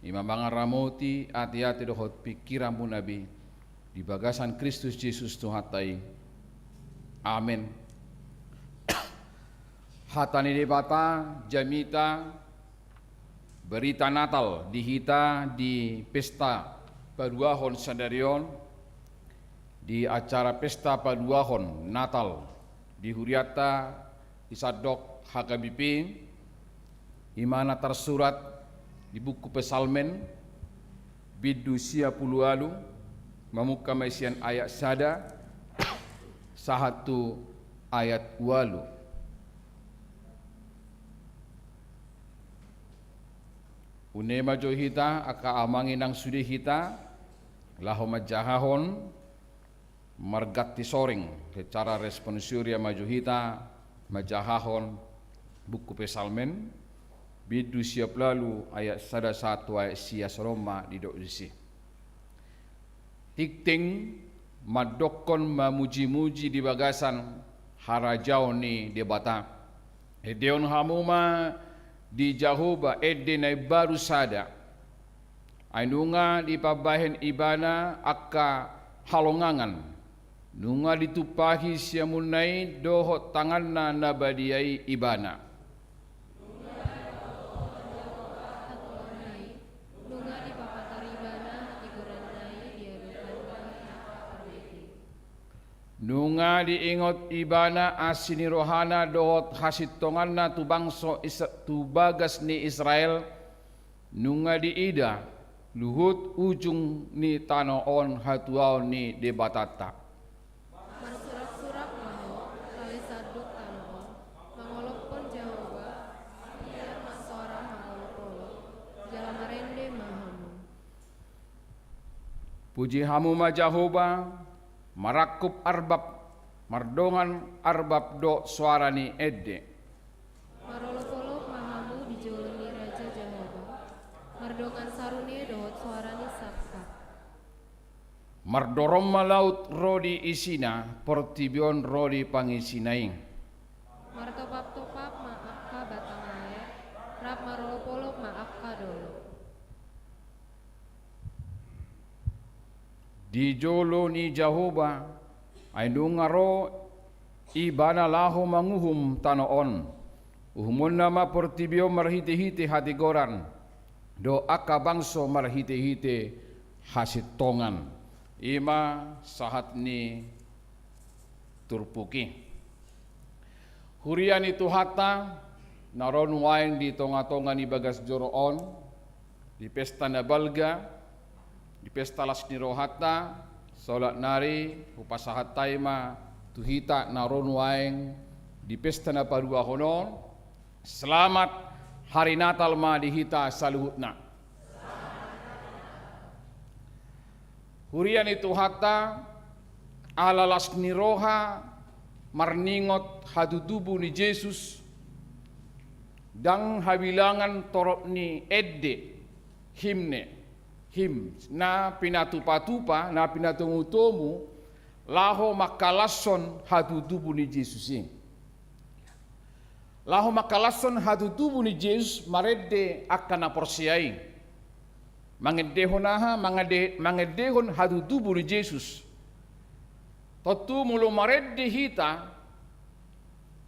i ma mangaramoti ateate dohot pingkiranmuna be di bagasan Kristus Jesus Tuhanta i. Amen. Hata ni Debata, jamita, berita Natal di hita di pesta paduahon sadari on, di acara pesta paduahon Natal di hurianta di sandok H K B P, i ma na tarsurat di buku Psalmen, bindu sia pulu ualu, mamungka ma i sian ayat sada sahat tu ayat ualu. Une ma jo hita, angka amang inang, sude hita laho manjahahon marganti soring, secara responsoria ma jo hita manjahahon buku Psalmen, bindu sia pulu ualu ayat sada sahat tu ayat sia, songon on ma didok disi. Tingting mandokkon mamujimuji di bagasan harajaon ni Debata. Endehon hamu ma di Jahowa ende na imbaru sada. Ai nunga dipambahen Ibana angka halongangan, nunga ditumpahi siamunna i dohot tanganna na badia i Ibana. Nunga dipapatar Ibana hatigoranna i di adopan angka parbue. Nunga diingot Ibana asi ni rohana dohot hasintonganna tu bangso Is-, tu bagas ni Israel. Nunga diida luhut ujung ni tano on hatuaon ni Debatanta. Marsuraksurak ma ho, lale sandok tano on, mangolophon Jahowa, ambiar ma soara mangolopolop, jala marende ma hamu. Puji hamu ma Jahowa, marangkup arbab, mardongan arbab dohot soara ni ende. Marolopolop ma hamu di jolo ni Raja Jahowa, mardongan sarune dohot soara ni sangkap. Mardorom ma laut ro di isina, portibi on ro di pangisina i. Martopaptopap ma angka batang aek, rap marolopolop ma angka dolok. Di jolo ni Jahowa, ai nunga ro Ibana laho manguhum tano on. Uhumonna ma portibi on marhitehite hatigoran, dohot angka bangso marhitehite hasintongan. I ma sahat ni turpuk i. Huria ni Tuhanta, na ro nuaeng di tongatonga ni bagas joro on, di pesta na balga, di pesta las ni rohanta, saolat nari hupasahat hami ma tu hita na ro nuaeng di pesta na paduahon on. Selamat Hari Natal ma di hita saluhutna. Huria ni Tuhanta, ala las ni roha marningot hatutubu ni Jesus, ndang habilangan torop ni ende, himne, hymns, na pinatupatupa, na pinatomutomu, laho mangkalashon hatutubu ni Jesus i. Laho mangkalashon hatutubu ni Jesus marende angka na porsea i. Mangendehon aha? Mangende-, mangendehon hatutubu ni Jesus. Tontu molo marende hita,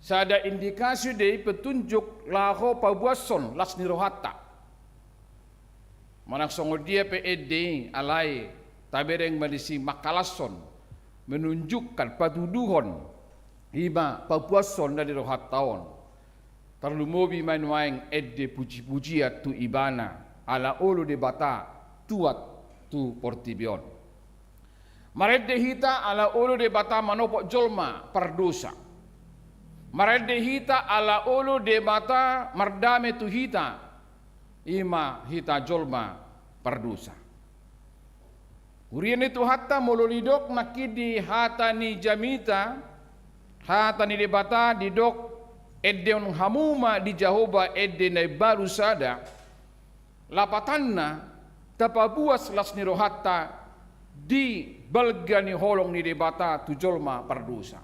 sada indikasi do i, petunjuk laho paboashon las ni rohanta. Manang songon dia pe ende i, alai tabereng ma disi mangkalashon, menunjukkan, patuduhon, i ma paboashon na di rohanta on. Tarlumobi ma nuaeng ende pujipujian tu Ibana, ala olo Debata tuat tu portibi on. Marende hita ala olo Debata manopot jolma pardosa. Marende hita ala olo Debata mardame tu hita, i ma hita jolma pardosa. Huria ni Tuhanta, molo didok nangkin di hata ni jamita, hata ni Debata didok, endehon hamu ma di Jahowa ende na imbaru sada, lapatanna, tapaboas las ni rohanta di balga ni holong ni Debata tu jolma pardosa.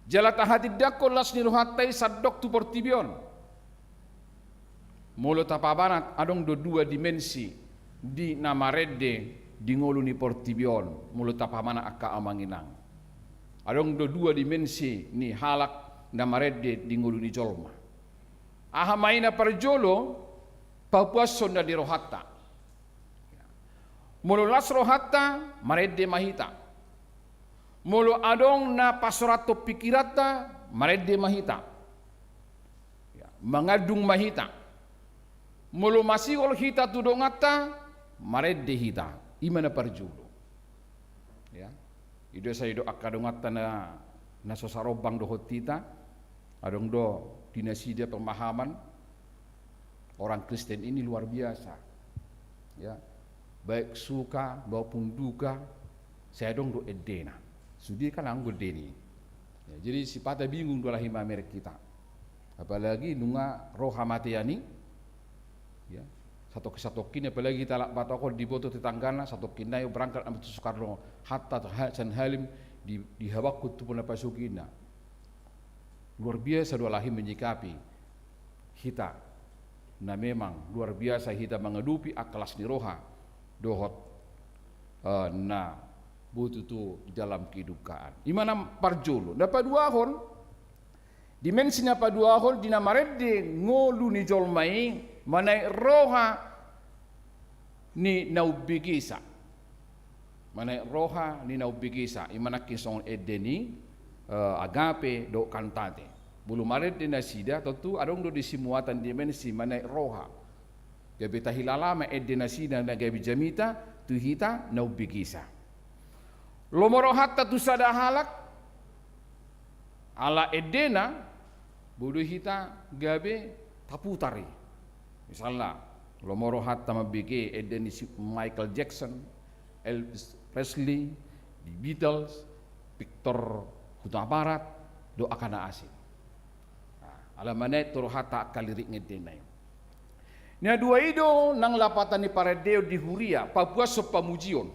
Jala tahatindangkon las ni rohanta i sandok tu portibi on. Molo tapamanat, adong do dua dimensi di na marende di ngolu ni portibi on, molo tapamanat angka amang inang. Adong do dua dimensi ni halak na marende di ngolu ni jolma. Aha ma i? Na parjolo, papuashon na di rohanta. Molo las rohanta, marende ma hita. Molo adong na pasorathon pikiranta, marende ma hita. Ya, mangandung ma hita. Molo masihol hita tu donganta, marende hita. I ma na parjolo. Ya. I do sai do angka donganta na, na so sarombang dohot hita, adong do di nasida pemahaman, orang Kristen ini luar biasa. Ya. Baik suka maupun duka, sai adong do endena. Sude kan anggo endena i. Ya, jadi sipata bingung do alai mamereng hita. Apalagi nunga ro hamatean i, ya. Satongkin-satongkin, apalagi hita halak Batak on, diboto tetanggana, satongkin nai berangkat ama tu Soekarno Hatta, tu Ha-, San Halim, di, dihabanghon tu Pona Pasogina. Luar biasa do alai menyikapi hita na memang luar biasa hita mangadopi angka las ni roha dohot, eh, na boto tu di dalam kedukaan. I ma na parjolo. Na paduahon, dimensi na paduahon di na marende ngolu ni jolma i, manaek roha ni na umbegesa. Manaek roha ni na umbegesa, i ma nangkin songon ende ni, eh, agape dohot kantate. Molo marende nasida, tontu adong do disi muatan dimensi manaek roha. Gabe tahilala ma ende nasida na gabe jamita tu hita na umbegesa. Lomo rohanta tu sada halak, ala endena, boi do hita gabe taputar i. Misalna, lomo rohanta mambege ende ni si Michael Jackson, Elvis Presley, The Beatles, Victor Hutabarat, dohot angka na asing. Nah, ala manaek tu rohanta angka lirik ni endena i. Na dua i do nang lapatan ni parendeon di huria, papuashon pamujion.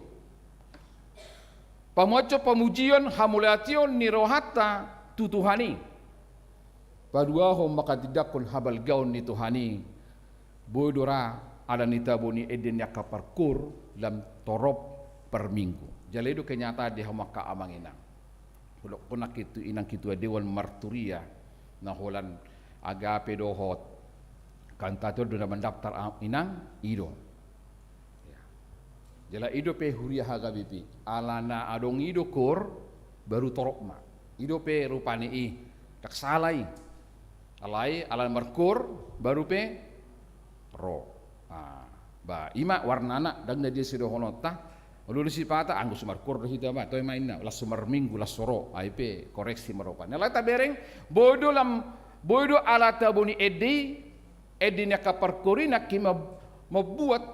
Pamuashon pamujion, hamauliateon ni rohanta tu Tuhan i. Paduahon manghatindanghon habalgaon ni Tuhan i, boi do ra ala ni tabo ni ende ni angka parkoor lam torop parminggu. Jala i do kenyataan di hamu angka amang inang. Hudokkon nangkin tu inang ketua dewan marturia, na holan agape dohot kantate on do na mandaftar amang inang, i do. Ya. Jala i dope huria H K B P. Alana adong i do koor, baru torop ma. I dope rupani i, ndang sala i. Alai, ala markoor, baru pe ro. Ah, ba, i ma warnana, ndang na dia sidohononta. Olo do sipata, anggo so markoor do hita ma, toe ma inna, las so marminggu, las so ro, ai pe koreksi ma rupani. Alai tabereng, boi do lam, boi do ala tabo ni ende i, ende ni angka parkoor i nangkin mem-, membuat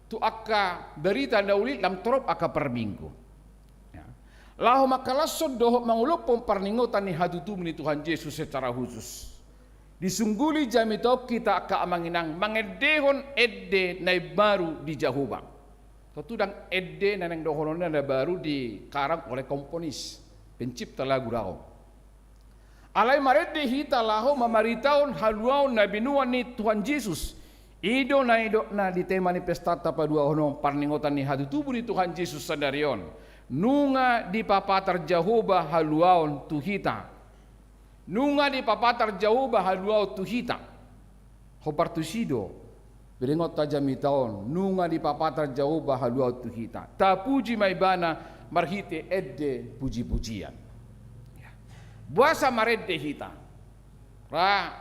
tu angka barita na uli lam torop angka parminggu. Ya. Laho mangkalashon dohot mangolophon parningotan ni hatutubu ni Tuhan Jesus secara khusus. Disungguli jamita on hita angka amang inang mangendehon ende na imbaru di Jahowa. Tontu ndang ende na naeng dohononna na baru dikarang oleh komponis, pencipta lagu do on. Alai marende hita laho mamaritahon haluaon na binoan ni Tuhan Jesus. I do na nidokna di tema ni pestanta paduahon on, parningotan ni hatutubu ni Tuhan Jesus sadari on. Nunga dipapatar Jahowa haluaon tu hita. Nunga dipapatar Jahowa haluaon tu hita. Hombar tusi do, berengonta jamita on, nunga dipapatar Jahowa haluaon tu hita. Tapuji ma Ibana marhite ende pujipujian. Ya. Boasa marende hita? Ra,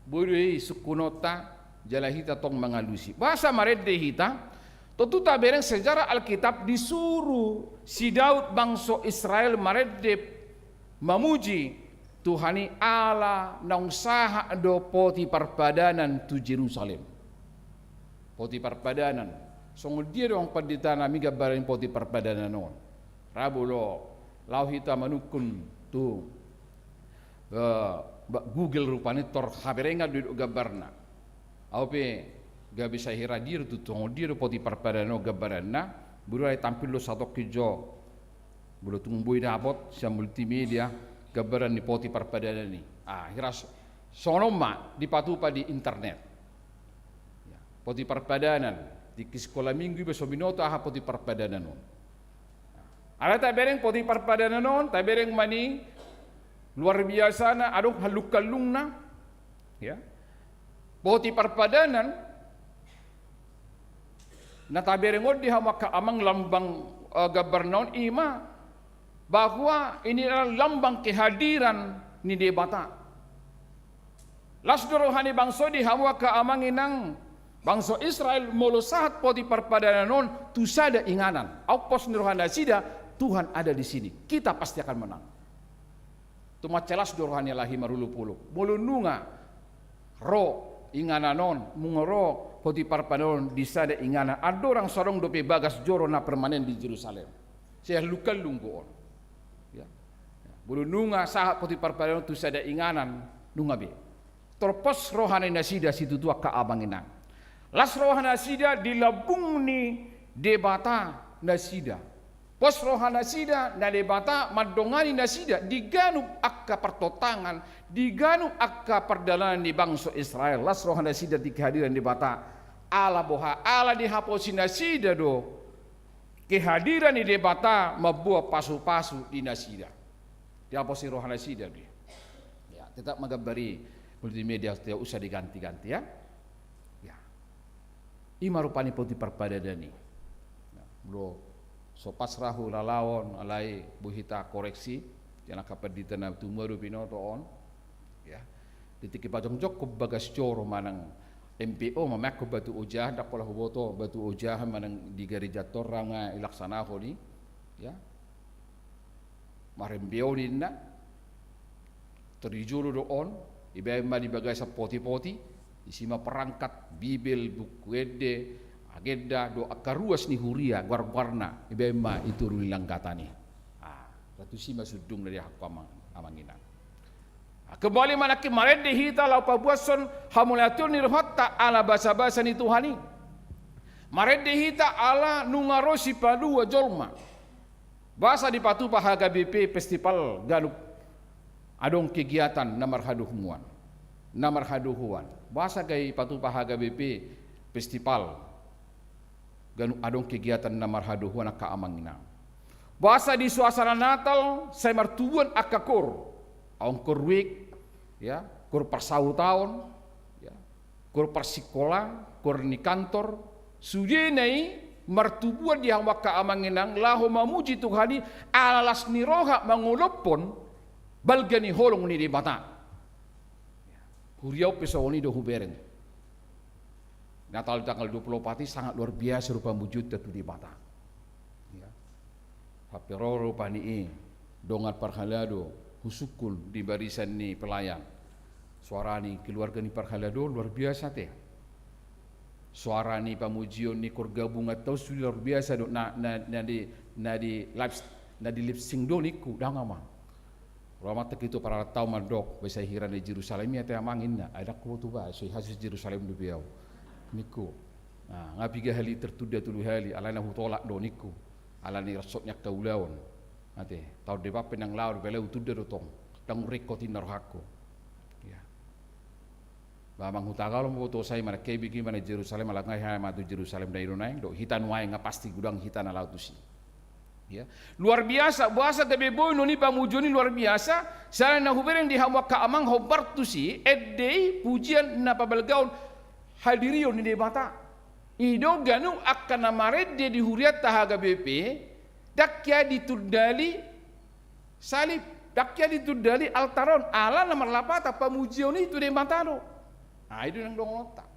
boi do i sungkunonta, jala hita tong mangalusi. Boasa marende hita? Tontu tabereng sejarah Alkitab, disuru si Daud bangso Israel marende mamuji Tuhan i ala naung sahat do poti parpadanan tu Jerusalem. Poti parpadanan. Songon dia do, amang pandita, nami gambaran ni poti parpadanan on? Ra molo laho hita manungkun tu, eh, ba-, Google, rupani tor haberengan do i dok gambarna. Au pe gabe sai heran, dia do tutu, songon dia do poti parpadanan on gambaranna. Boi do alai tampil do satongkin jo, molo tung boi dapot sian multimedia, gambaran ni poti parpadanan i. Ah, hira so-, songon on ma dipatupa di internet. Ya, poti parpadanan, di sikola minggu iba so binoto aha poti parpadanan on. Alai tabereng poti parpadanan on, tabereng ma ni luar biasana, adong hallunghallungna. Ya. Poti parpadanan, na tabereng on di hamu angka amang lambang, eh, gambarna on i ma bahwa ini adalah lambang kehadiran ni Debata. Las do roha ni bangso i di hamu angka amang inang, bangso Israel, molo sahat poti parpadanan on tu sada inganan. Adong pos ni roha nasida, Tuhan ada di sini. Kita pasti akan menang. Tung mansai las do roha ni halak i marolopolop. Molo nunga ro inganan on, nunga ro poti parpadanan on di sada inganan. Andorang so adong dope bagas joro na permanen di Jerusalem. Sai hallunghallung do on. Ya. Molo nunga sahat poti parpadanan on tu sada inganan, nunga be. Tor pos roha ni nasida situtu angka amang inang. Las roha nasida di lambung ni Debata nasida. Pos roha nasida na Debata mandongani nasida di ganup angka partontangan, di ganup angka pardalanan ni bangso Israel. Las roha nasida di kehadiran Debata. Ala boha, ala dihaposi nasida do kehadiran ni Debata mamboan pasupasu di nasida. Dihaposi roha nasida do i. Ya, tetap ma gambar i multimedia, tidak usah diganti-ganti, ya. Ya. I ma rupani poti parpadanan i. Nah, molo so pas ra hulalaon, alai boi hita koreksi, jala angka pandita na tumua do binoto on. Ya. Di tingki pajongjongkon bagas joro manang M P O, mamaekkon batu ojahan, ndang pola huboto batu ojahan manang di gareja tor ra nga ilaksanahon i. Ya. Marembeon inna, tor di jolo do on, dibaen ma di bagasan poti-poti, disi ma perangkat, Bibel, buku ende, agenda, dohot angka ruas ni huria, goar-goarna, dibaen ma i turun di langgatan i. Ah, ra tusi ma sundungna di hamu angka amang, amang inang. Ah, kembali ma nangkin marende hita laho paboashon hamauliateon ni rohanta ala basa-basa ni Tuhan i. Marende hita ala nunga ro Sipalua Jolma. Boasa dipatupa H K B P festival ganup adong kegiatan na marhadomuan, na marhadohoan? Boasa gabe dipatupa H K B P festival ganup adong kegiatan na marhadohoan, angka amang inang? Boasa di suasana Natal sai martubuan angka koor, adong koor week, ya, koor parsautaon, ya, koor parsikolaan, koor ni kantor, sudena i martubuan di hamu angka amang inang laho mamuji Tuhan i, ala las ni roha mangolophon balga ni holong ni Debata. Huria on pe songon i do hubereng. Natal tanggal dua puluh opat i sangat luar biasa do pamujionta tu Debata. Ya. Sampe ro rupani i dongan parhalado husungkun di barisan ni pelayan. Soara ni keluarga ni parhalado luar biasa te. Soara ni pamujion ni koor gabungan tausi luar biasa do, na, na, na di, na di live, na di lip sync do ningku, ndang, amang. Ro amanta ke tu parhalado mandok, boasa hira na di Jerusalem i ate, amang, inna. Ai ndang huboto ba, so i hasil Jerusalem dope au, ningku. Nah, nga piga hali tertunda tolu hali, alai na hutolak do ningku. Alani ransot ni angka ulaon. Ate, taon depan pe ndang laho dope, alai hutunda do tong. Ndang huringkot inna rohangku. Ya. Ba, amang, hutangalo ma botosa i, manang ke bigi ma na di Jerusalem, ala nga hea ma tu Jerusalem, ndang i do naeng, dohot hita nuaeng nga pasti godang hita na laho tusi. Ya. Luar biasa, boasa gabe boi non i pamujion i luar biasa, siala na hubereng di hamu angka amang, hombar tusi, ende i pujian na pabalgaon hadirion ni Debata. I do ganup angka na marende di hurianta H K B P, ndang hea ditundali salib, ndang hea ditundali altar on, ala na marlapatan pamujion i tu Debata do. Nah, i do naeng donganonta.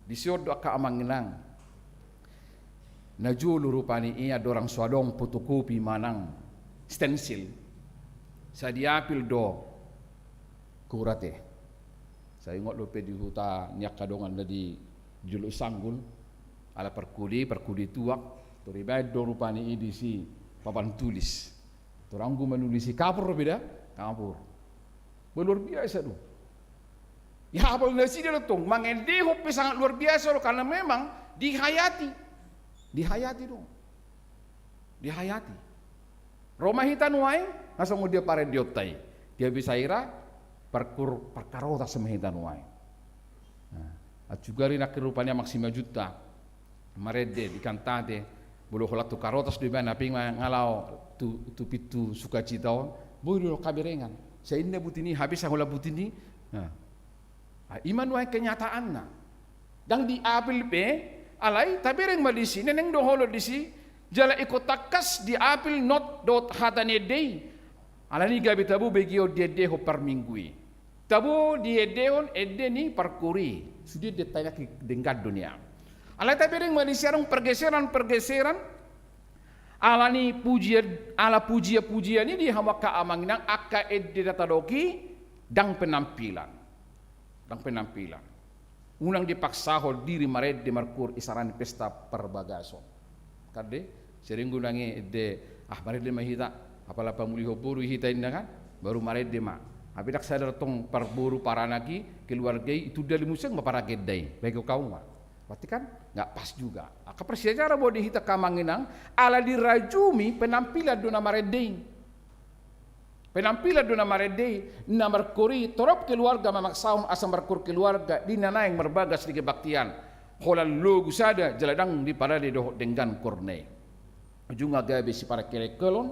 Disi on do, angka amang inang. Na jolo rupani i andorang so adong fotokopi manang stensil, sai diapil do koor, ate. Sai ingot dope di huta ni angka dongan na di jolo Sanggul, ala parkode, parkode tuak, tor dibaen do rupani i disi papan tulis. Tor anggo manulis i kapur dope da, kapur. Bah, luar biasa do. Dihapal nasida do tong, mangendehon pe sangat luar biasa do, karena memang dihayati. Dihayati do. Dihayati. Ro ma hita nuaeng, nga songon dia parendeonta i. Gabe sahira parkur parkarotas ma hita nuaeng. Nah, atsugari nangkin rupani Amang Simanjuntak marende di Kantate, molo holan tu karotas do ibana, pe nga laho tu, tu pintu sukacita on, boi do haberengan. Sai inna buti ni, hape sai holan buti ni. Nah. Ah, i ma nuaeng kenyataanna. Ndang diapil pe, alai tabereng ma disi, naeng do holong disi, jala ingkon tangkas diapil not dohot hata ni ende i. Alani gabe tabo begeon diendehon parminggu i. Tabo diendehon ende ni parkuri, sude ende tainaki denggan do nian. Alai tabereng ma disi adong pergeseran-pergeseran, alani pujian, ala pujian-pujian i di hamu angka amang inang, angka ende na tadok i ndang penampilan. Ndang penampilan. Unang dipaksahon diri marende markur isarani pesta parbagason. Kan de, sering gunangi ende, ah, marende ma hita, apala pamulihon boru hita inna kan, baru marende ma. Hape ndang sadar tong parboru, paranak i, keluarga i, itunda muse ma paragenda i, baik kau ma. Berarti kan nggak pas juga. Angka parsiajaran bo di hita angka amang inang, ala dirajumi penampilan do na marende i. Penampilan do na marende i, na markur i, torop keluarga mamaksahon asa markur keluarga, di na naeng marbagas di kebaktian. Holan logu sada, jala ndang diparade dohot denggan kurna i. Ujungna gabe siparekelkelon,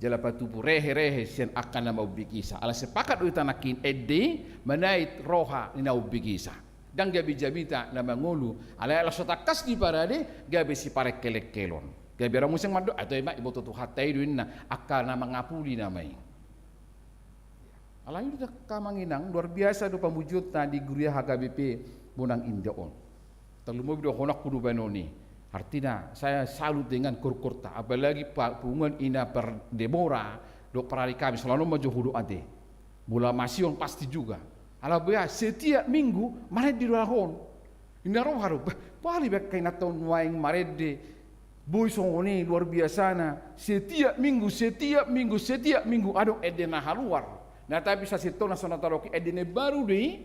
jala patubu rehe-rehe sian angka na maumbegisa. Ala sepakat do hita nangkin ende i manait roha ni na umbegisa. Ndang gabe jamita na mangolu, alai ala so tangkas diparade, gabe siparekelkelon. Gabe adong muse mandok, atau ima iboto Tuhanta i do inna, angka na mangapuli nama i. Alai do angka amang inang, luar biasa do pamujionta di Guria H K B P Bonang Indah on. Tarlumobi dohononku do baenon i. Artina, saya salut dengan korkorta, apalagi pa-, punguan Ina Pardebora, dohot Parari Kamis, holan on ma jo hudok ate. Molo Amasi on pasti juga. Ala boha, setiap minggu, marende do halak on. Inna roha do, bah, pali be angka inanta on nuaeng marende. Boi songon i, luar biasana. Setiap minggu, setiap minggu, setiap minggu, adong ende na haluar. Na tapi sasintongna so na tadok i ende na imbaru do i.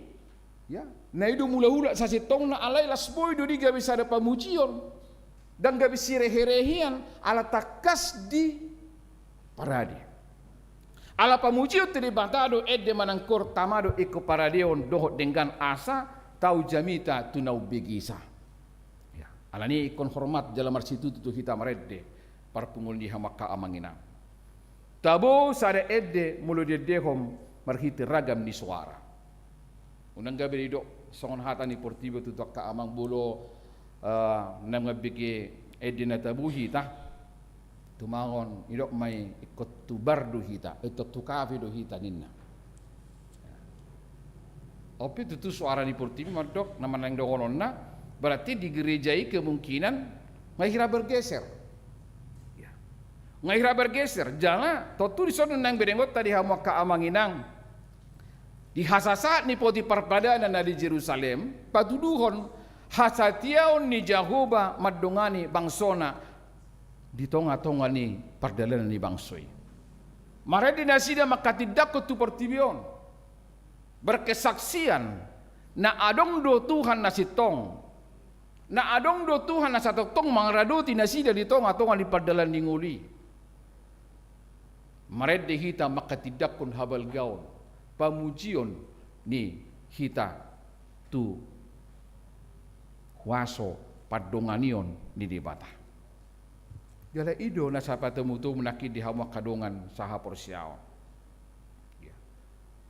Ya, na i do mula-mula sasintongna, alai las boi do i gabe sada pamujion. Ndang gabe sirehe-rehean, ala tangkas diparade. Ala pamujion tu Debata do ende manang kur, tama do ingkon paradeon dohot denggan asa tau jamita tu na umbegisa. Ya, alani i ingkon hormat jala marsitutu tu hita marende, parpunguan ni hamu angka amang inang. Tabo sada ende molo diendehon marhite ragam ni soara. Unang gabe didok songon hata ni portibi on tu angka amang, molo, eh, na mambege ende na tabo hita, tumangon, didok ma i, ingkon tu bar do hita, ingkon tu kafe do hita ninna. On pe tutu soara ni portibi mandok, na manang dohononna, berarti di gereja i kemungkinan nga hira bergeser. Ya. Nga hira bergeser, jala tontu dison do naeng berengonta di hamu angka amang inang. Di hasasaat ni poti parpadanan na di Jerusalem, patuduhon hasatiaon ni Jahowa mandongani bangsona di tonga-tonga ni pardalanan ni bangso i. Marende nasida manghatindanghon tu portibi on. Berkesaksian, na adong do Tuhan na sintong. Na adong do Tuhan na satongtong mangaradoti nasida di tonga-tonga ni pardalanan ni ngolu i. Marende hita manghatindanghon habalgaon, pamujion ni hita tu huaso pandonganion ni Debata. Jala i do na sai patomutomu nangkin di hamu angka dongan sahaporseaon. Ya.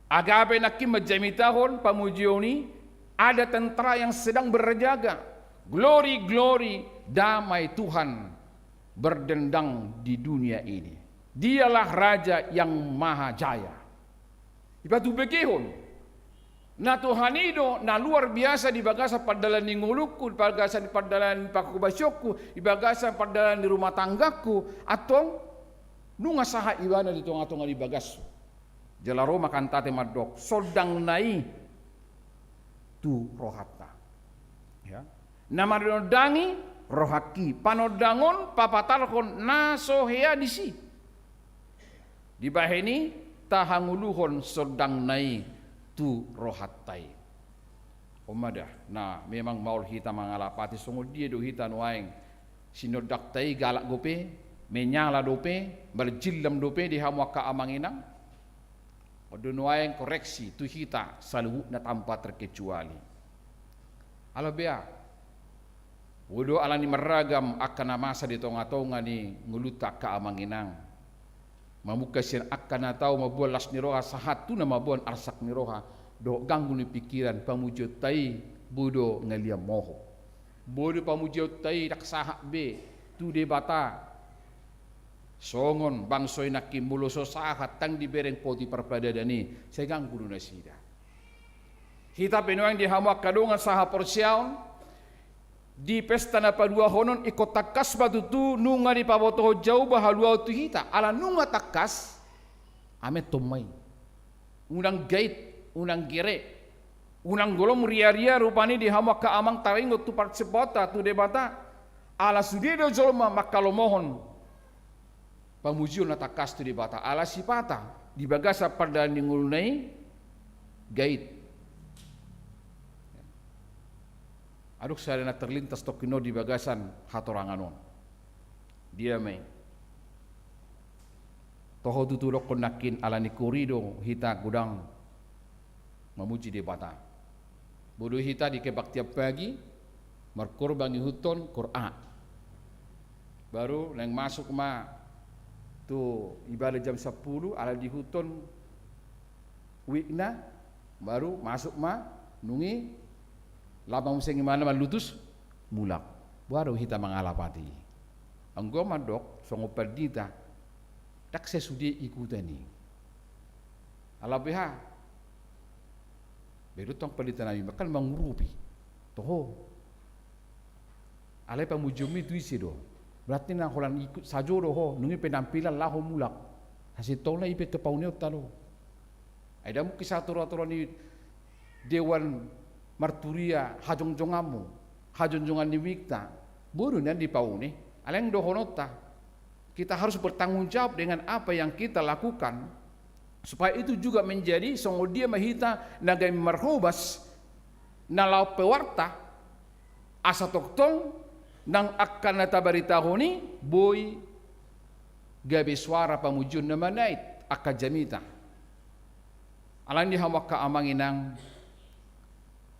Agape nangkin manjamitahon pamujion i, ada tentara yang sedang berjaga. Glory, glory, damai Tuhan berdendang di dunia ini. Dialah Raja yang Maha Jaya. Ipatubegehon. Na Tuhan i do na luar biasa di bagasan pardalanan ni ngolungku, di bagasan pardalanan ni panghobasionku, di bagasan pardalanan ni rumah tanggangku, antong nunga sahat ibana di tonga-tonga ni bagashu. Jala ro ma Kantate mandok, sondangna i tu rohanta. Ya. Na manondangi rohangki, panondang on papatarhon na so hea disi. Dibahen i tahangoluhon sondangna i tu rohanta i. On ma da, na memang maol hita mangalap ate, songon dia do hita nuaeng? Sinondangta i galak dope, menyala dope, marjillam dope di hamu angka amang inang? On do nuaeng koreksi tu hita saluhutna tanpa terkecuali. Ala bea, boi do alani marragam angka na masa di tongatonga ni ngolunta angka amang inang. Mamungka sian angka na tau mamboan las ni roha sahat tu na mamboan arsak ni roha dohot ganggu ni pikiran, pamujionta i boi do ngalian moho. Boi do pamujionta i ndang sahat be tu Debata. Songon bangso i nangkin molo so sahat ndang dibereng poti parpadanan i, sai ganggu do nasida. Hita pe nuaeng di hamu angka dongan sahaporseaon, di pesta na paduahon on ingkon tangkas ma tutu nunga dipabotohon Jahowa haluaon tu hita, ala nunga tangkas, amen tomma i. Unang gait, unang gere, unang golom riaria rupani di hamu angka amang taringot tu parsembaonta tu Debata. Ala sude do jolma mangkalomohon pamujion na tangkas tu Debata, ala sipata di bagasan pardalan ni ngoluna i gait. Adong sada na terlintas tongkin on di bagasan hatorangan on. Dia ma i. Toho tutu dokkon nangkin alani kori do hita godang mamuji Debata. Boi do hita di kebaktian pagi markorbang ihuthon Qur'an. Baru naeng masuk ma tu ibadah jam sampulu, ala diihuthon wikna, baru masuk ma nungi lama muse imana mallutus mulak. Boha do hita mangalapati? Anggo mandok songon pandita, ndang sai sude ikutan i. Ala beha? Be do tong pandita nami kan mangurupi. Toho. Alai pamujionmi tu ise do? Berarti na holan ikut sajo do ho, nungi penampilan laho mulak. Hasintongna i pe tu paunionta do. Ai ndang mungkin sahat tu aturan ni dewan marturia hajongjonganmu, hajongjongan ni wikta. Boi do nian dipaune. Alai dohononta, kita harus bertanggung jawab dengan apa yang kita lakukan. Supaya itu juga menjadi songon dia ma hita na gabe marhobas na laho pawarta, asa tongtong nang angka na tabaritahon i boi gabe suara pamujion na manait angka jamita. Alani hamu angka amang inang,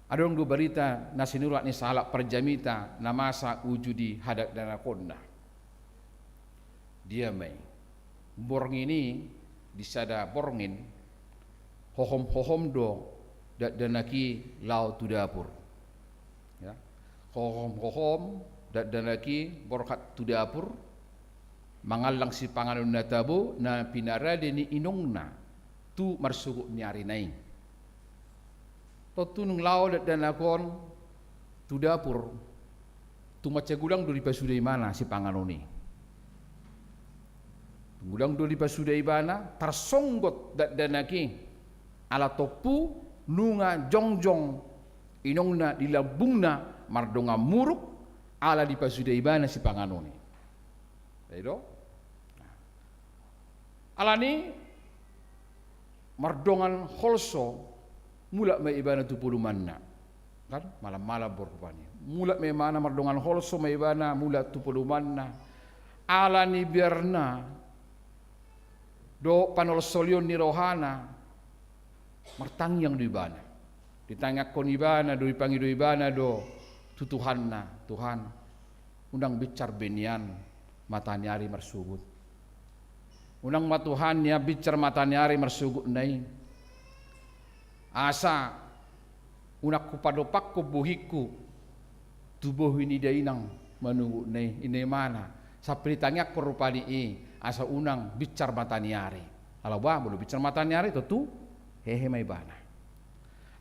adong do barita na sinurat ni sahalak parjamita na masa uju di hadakdakonna. Dia ma i. Borngin i, di sada borngin, hohom-hohom do dakdanak i laho tu dapur. Ya. Hohom-hohom dakdanak i borhat tu dapur, mangallang sipanganon na tabo na pinarade ni inongna tu marsogot ni arina i. Tontu nunga laho dakdanak on tu dapur, tung mansai godang do dipasuda ibana sipanganon i. Tung godang do dipasuda ibana, tarsonggot dakdanak i, ala tompu nunga jongjong inongna di lambungna mardongan muruk, ala dipasuda ibana sipanganon i. Jadi do? Alani mardongan holso, mulak ma ibana tu podomanna. Kan? Malam-malam borhat rupani. Mulak ma ibana mardongan holso ma ibana, mulak tu podomanna. Alani biarna dohot panolsolion ni rohana, martangiang do ibana. Ditangiangkon ibana do, dipangido ibana do tu Tuhanna, Tuhan, unang binsar be nian mataniari marsogot. Unang ma Tuhan nian binsar mataniari marsogotna i. Asa unang hupadopakkon bohingku tu bohi ni dainang manogotna i, ninna ibana. Sampe ditangiangkon rupani i, asa unang binsar mataniari. Ala boha, molo binsar mataniari, tontu hehe ma ibana.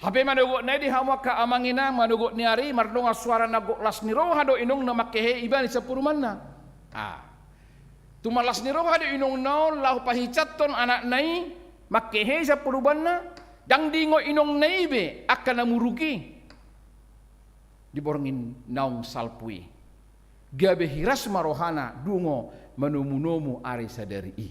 Hape manogotna i di hamu angka amang inang, manogot ni ari, mardongan suara na gok las ni roha do inongna mangkehe ibana sian podomanna. Ah. Tung las ni roha do inongna on laho pahinsathon anakna i, mangkehe sian podomanna, ndang diingot inongna i be angka na muruk i di borngin naung salpu i. Gabe hiras ma rohana dungo manomunomu ari sadari i.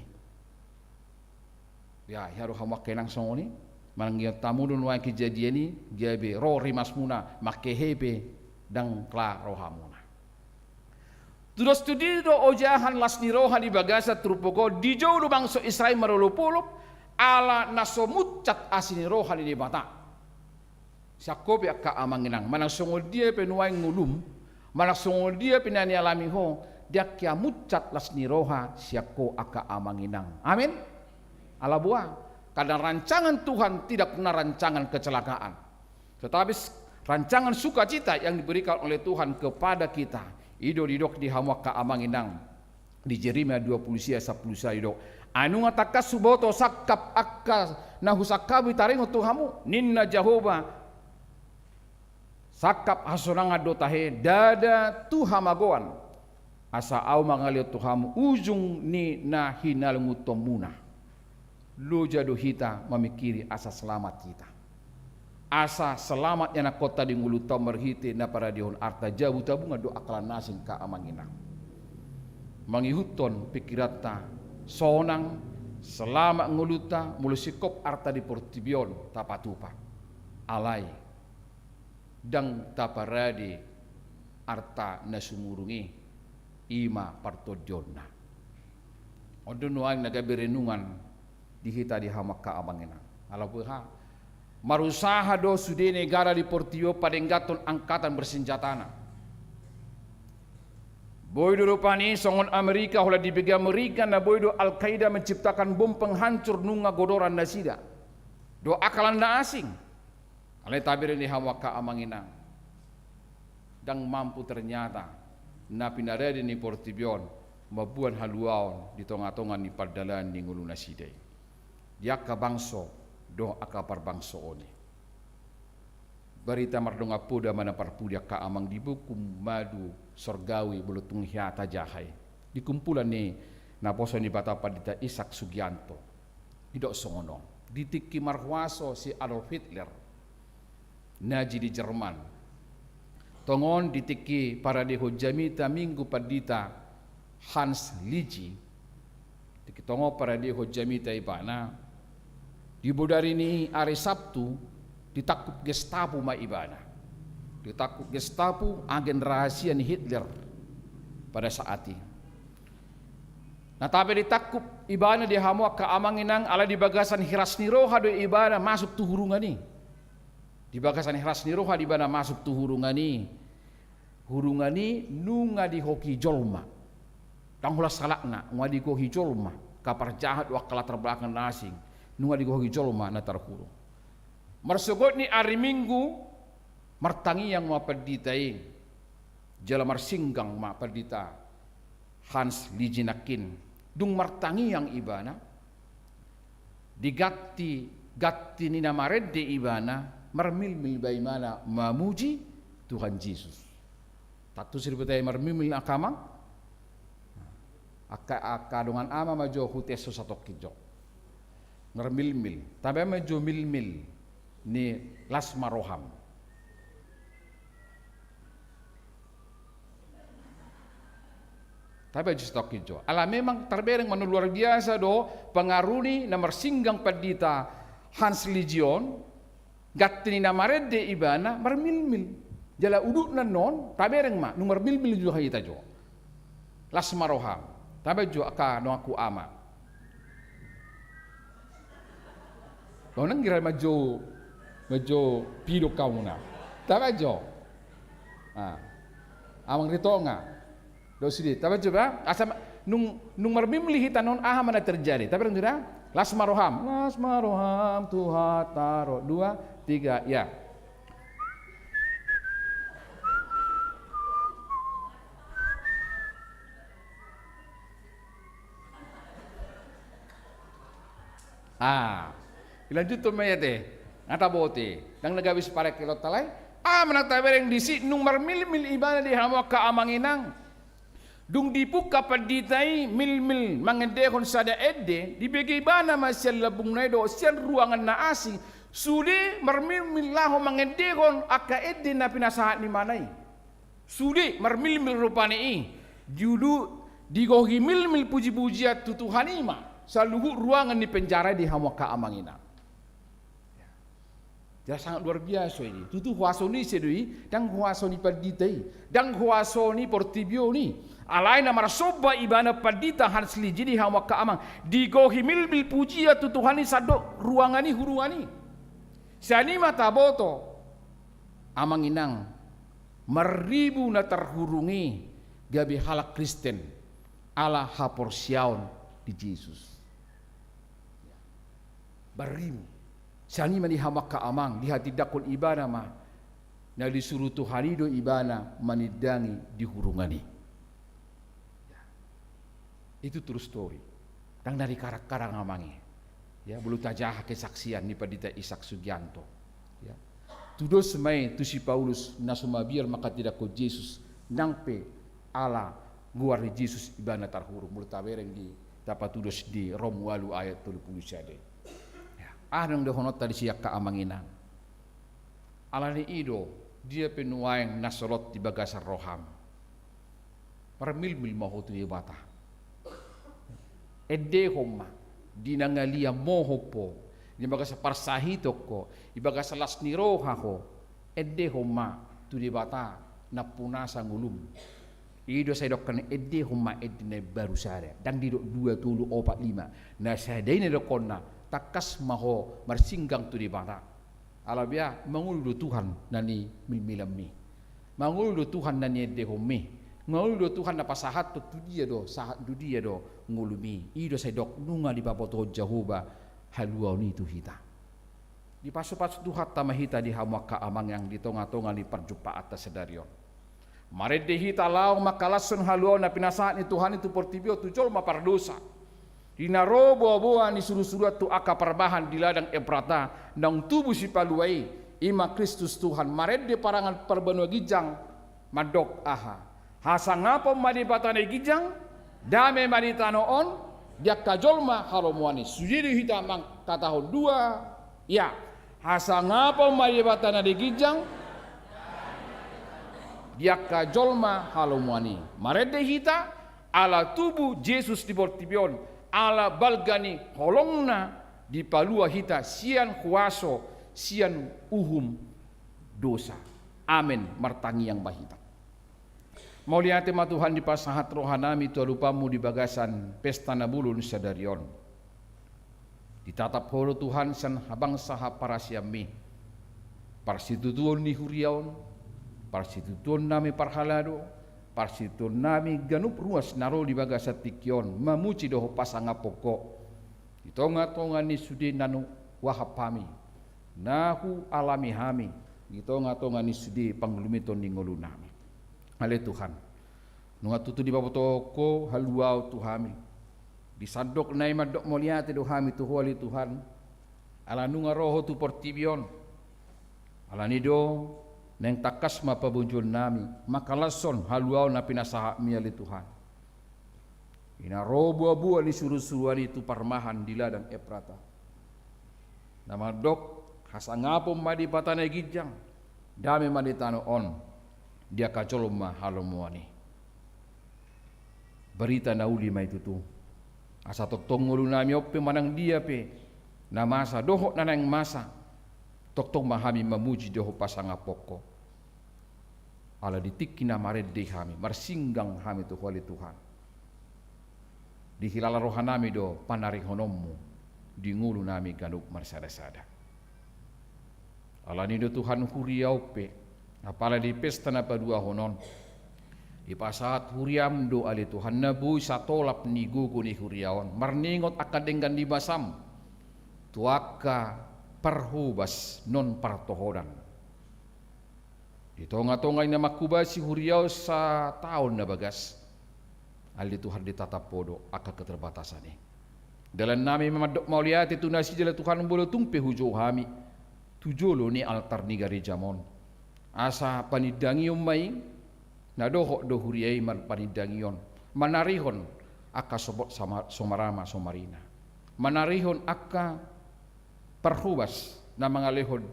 Ya, ia do hamu angka inang songon i, manang ia tamu do nuaeng kejadian i, gabe ro rimasmuna, mangkehe pe ndang kla rohamuna. Tudos tu dia do ojahan las ni roha di bagasan turpuk on, dijou do bangso Israel marolopolop, Ala na so munsat asi ni roha ni Debata. Sian ho pe angka amang inang, manang songon dia pe nuaeng ngolum, manang songon dia pe na nialami ho, ndang hea munsat las ni roha sian ho angka amang inang. Amin. Ala boha, karena rancangan Tuhan tidak pernah rancangan kecelakaan. Tetapi s-, rancangan sukacita yang diberikan oleh Tuhan kepada kita. I do didok di hamu angka amang inang di Jeremia dua pulu sia sampulu sada didok: Ai nunga tangkas huboto sangkap angka na husangkapi taringot tu hamu, ninna Jahowa, sangkap hasonangan do tahe, ndada tu hamagoan, asa ahu mangalehon tu hamu ujung ni na hinalungunhonmuna. Loja do hita mamingkiri asa selamat hita. Asa selamat ianakkonta di ngolunta on marhite na paradehon arta, jabu tabungan do angka na asing angka amang inang. Mangihuthon pingkiranta sonang, selamat ngolunta, molo singkop arta di portibi on tapatupa. Alai ndang taparade arta na sumurung i, i ma partondionna. On do nuaeng na gabe renungan di hita di hamu angka amang inang. Ala boha, marusaha do sude negara di portibi on padengganhon angkatan bersenjatana. Boi do rupani songon Amerika, holan dibege Amerika na boi do Al-Qaeda menciptakan bom penghancur nunga godoran nasida dohot angka na asing. Alai tabereng di hamu angka amang inang, ndang mampu ternyata na pinarade ni portibi on mamboan haluaon di tongatonga ni pardalanan ni ngolu nasida i, di angka bangso dohot angka parbangsoon i. Barita mardongan poda ma na parpudi angka amang di buku Madu Surgawi, molo tung hea tajaha i, di kumpulan ni naposo ni Debata Pandita Ishak Sugianto. Didok songon on, di tingki marhuaso si Adolf Hitler, Nazi di Jerman. Tongon di tingki paradehon jamita Minggu Pandita Hans Ligi, tingki tongon paradehon jamita ibana, di bodari ni ari Sabtu ditangkup Gestapo ma ibana. Ditangkup Gestapo, agen rahasia ni Hitler pada saat i. Na tabe ditangkup ibana di hamu angka amang inang, ala di bagasan hiras ni roha do ibana masuk tu hurungan i. Di bagasan hiras ni roha do ibana masuk tu hurungan i. Hurungan i nunga dihoki jolma. Ndang holan salakna, nunga digohi jolma. Angka parjahat dohot angka latar belakang na asing, nunga digohi jolma na tarhurung. Marsogot ni ari Minggu, martangiang ma pandita i. Jala marsinggang ma Pandita Hans Ligi nangkin. Dung martangiang ibana, di ganti, ganti ni na marende ibana, marmilmil ma ibana mamuji Tuhan Jesus. Tantu so dibege marmilmil angka amang. Angka, angka dongan ama ma jo huteso satongkin jo. Marmilmil. Tabe ma jo milmil ni las ma roham. Tabe jo satongkin jo. Ala memang tabereng ma na luar biasa do pengaruh ni na marsinggang Pandita Hans Ligi on, ganti ni na marende ibana marmilmil. Jala udutna non, tabereng ma, nunga marmilmil jo hita jo. Las ma roham. Tabe jo angka donganku ama. Dongan ngira ma jo, ma jo pidok hamuna. Tabe jo. Ah. Amang di tonga. Dohot sude, tabe jo ba? Asa ma-, nung, nung marmilmil hita non aha ma na terjadi. Tabereng jo da? Las ma roham. Las ma roham, Tuhanta ro. Dua, tiga, ya. Ah, ilanjuthon ma i ate. Nga taboto i. Ndang na gabe siparengkelonta alai. Ah, manang tabereng disi nung marmilmil ibana di hamu angka amang inang. Dung dipungka pandita i milmil mangendehon sada ende, dibege ibana ma sian lambungna i dohot sian ruangan na asing, sude marmilmil laho mangendehon angka ende na pinasahat ni ibana i. Sude marmilmil rupani i, diulu, digohi milmil pujipujian tu Tuhan i ma saluhut ruangan ni penjara i di hamu angka amang inang. Jadi sangat luar biasa ini. Tutu huaso ni ise do i, ndang huaso ni pandita i, ndang huaso ni portibi on i. Alai na marsomba ibana pandita Hans Liji di hamu angka amang, digohi milmil pujian tu Tuhan i sandok ruangan i, hurungan i. Sian i ma taboto, amang inang, marribu na tarhurung i gabe halak Kristen ala haporseaon di Jesus. Marribu. Sian i ma di hamu angka amang, dihatindangkon ibana ma, na disuru Tuhan i do ibana manindangi di hurungan i. Itu true story. Ndang na dikarang-karang amang i. Ya, molo tajaha kesaksian ni Pandita Ishak Sugianto. Ya. Tudos ma i tu si Paulus na so mabiar manghatindangkon Jesus, nang pe ala goar ni Jesus ibana tarhurung. Molo tabereng di, tapatudos di Rom ualu ayat tolu pulu sada. Ya. Aha naeng dohononta disi angka amang inang? Alani i do, dia pe nuaeng na solot di bagasan roham, marmilmil ma ho tu Debata. Endehon ma, di na ngaliamohon ho, di bagasan parsahiton ho, di bagasan las ni roha ho, endehon ma tu Debata nampunasa ngolum. I do sai didok endehon ma ende na imbaru sada, ndang didok dua, tolu, opat, lima. Na sada i na didokkonna, tangkas ma ho marsinggang tu Debata. Alabia, mangolu do Tuhan na nimilmilanmi. Mangolu do Tuhan na niendehonmi. Mangolu do Tuhan na pasahathon tu dia do, sahat tu dia do ngolumi. I do sai didok nunga dipabotohon Jahowa haluaon i tu hita. Dipasupasu Tuhanta ma hita di hamu angka amang inang di tongatonga ni parjumpaanta sadari on. Marende hita laho mangkalashon haluaon na pinasahat ni Tuhan i tu portibi on tu jolma pardosa. Di na ro boaboa ni surusuruan tu angka parmahan di ladang Eprata, naung tubu sipalua i, i ma Kristus Tuhan, marende parangan parbanua ginjang, mandok aha? Hasangapon ma Debata na ginjang, dame ma di tano on, di angka jolma halomoan i. Sude do hita mangkatahon dua, ia, hasangapon ma Debata na ginjang, di angka jolma halomoan i. Marende hita, ala tubu Jesus di portibi on, ala balga ni holongna dipalua hita sian huaso, sian uhum dosa. Amen. Martangiang ma hita. Mauliate ma Tuhan dipasahat rohanami tu adopanmu di bagasan pesta na bolon sadari on. Ditatap ho do Tuhan sian habangsa haparaseanmi. Parsitutuon ni huria on, parsitutuon nami parhalado, parsitutuon nami ganup ruas na ro di bagasan tingki on, mamuji dohot pasangaphon ho. Di tongatonga ni sude na huahap hami, na hualami hami, di tongatonga ni sude pangurupion ni ngolunami. Ale Tuhan, nunga tutu dipabotohon ho haluaon tu hami. Di sandok na i mandok mauliate do hami tu ho ale Tuhan. Ala nunga ro ho tu portibi on. Alani do, naeng tangkas ma pabunjuonnami, mangkalashon haluaon na pinasahatmi ale Tuhan. Di na ro boaboa ni surusuruan i tu parmahan di ladang Eprata. Na mandok, hasangapon ma Debata na ginjang, dame ma di tano on, di angka jolma halomoan i. Barita na uli ma i tutu. Asa tongtong ngolunami on pe manang dia pe, na masa, dohot na naeng masa, tongtong ma hami mamuji dohot pasangaphon ho. Ala di tingki na marende hami, marsinggang hami tu ho ale Tuhan. Dihilala rohanami do panarihononmu di ngolunami ganup marsadasada. Alani do Tuhan huria on pe, apala di pesta na paduahon on, dipasahat huriam do ale Tuhan na boi satolap ni gogo ni huria on, marningot angka denggan ni basam, tu angka parhobas non partohonan. Di tongatonga ni na manghobasi huria on sataon na bagas. Ale Tuhan ditatap ho do angka keterbatasan i. Dalannami ma mandok mauliate tu nasida ale Tuhan molo tung pe hujou hami. Tu jolo ni altar ni garejam on. Asa panindangion ma i, na dohot do huria i marpanindangion. Manarihon angka somarama somarina. Manarihon angka parhobas na mangalehon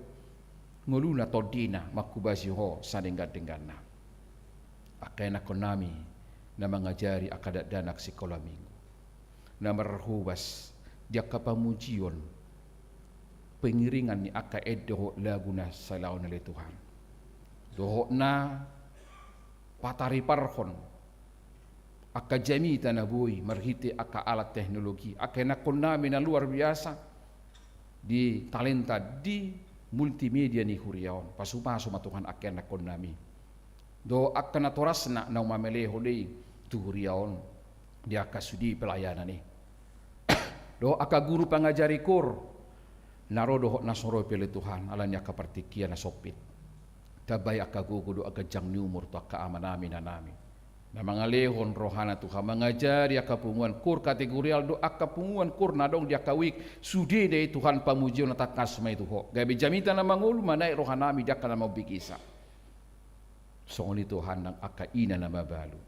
ngoluna tondina manghobasi ho sadenggan-dengganna. Angka ianakhonnami na mangajari angka dakdanak sikola minggu. Na marhobas di angka pamujion pengiringan ni angka ende dohot lagu na sai laon ale Tuhan. Dohot na patariparhon angka jamita na boi marhite angka alat teknologi, angka ianakkonnami na luar biasa di talenta di multimedia ni huria on. Pasupasu ma Tuhan angka ianakkonnami dohot angka natorasna naung mamelehon i tu huria on di angka sude pelayanan i. Dohot angka guru pangajari koor na ro dohot na so ro pe ale Tuhan, ala ni angka partingkian na sompit. Tambai angka gogo dohot angka ganjang ni umur tu angka amanami, inanami na mangalehon rohana Tuhan mangajari angka punguan koor kategorial dohot angka punguan koor na adong di angka wijk. Sudena i Tuhan, pamujion na tangkas ma i tu Ho. Gabe jamita na mangolu, manaek rohanami di angka na mambegesa. Songon i Tuhan nang angka ina na mabalu.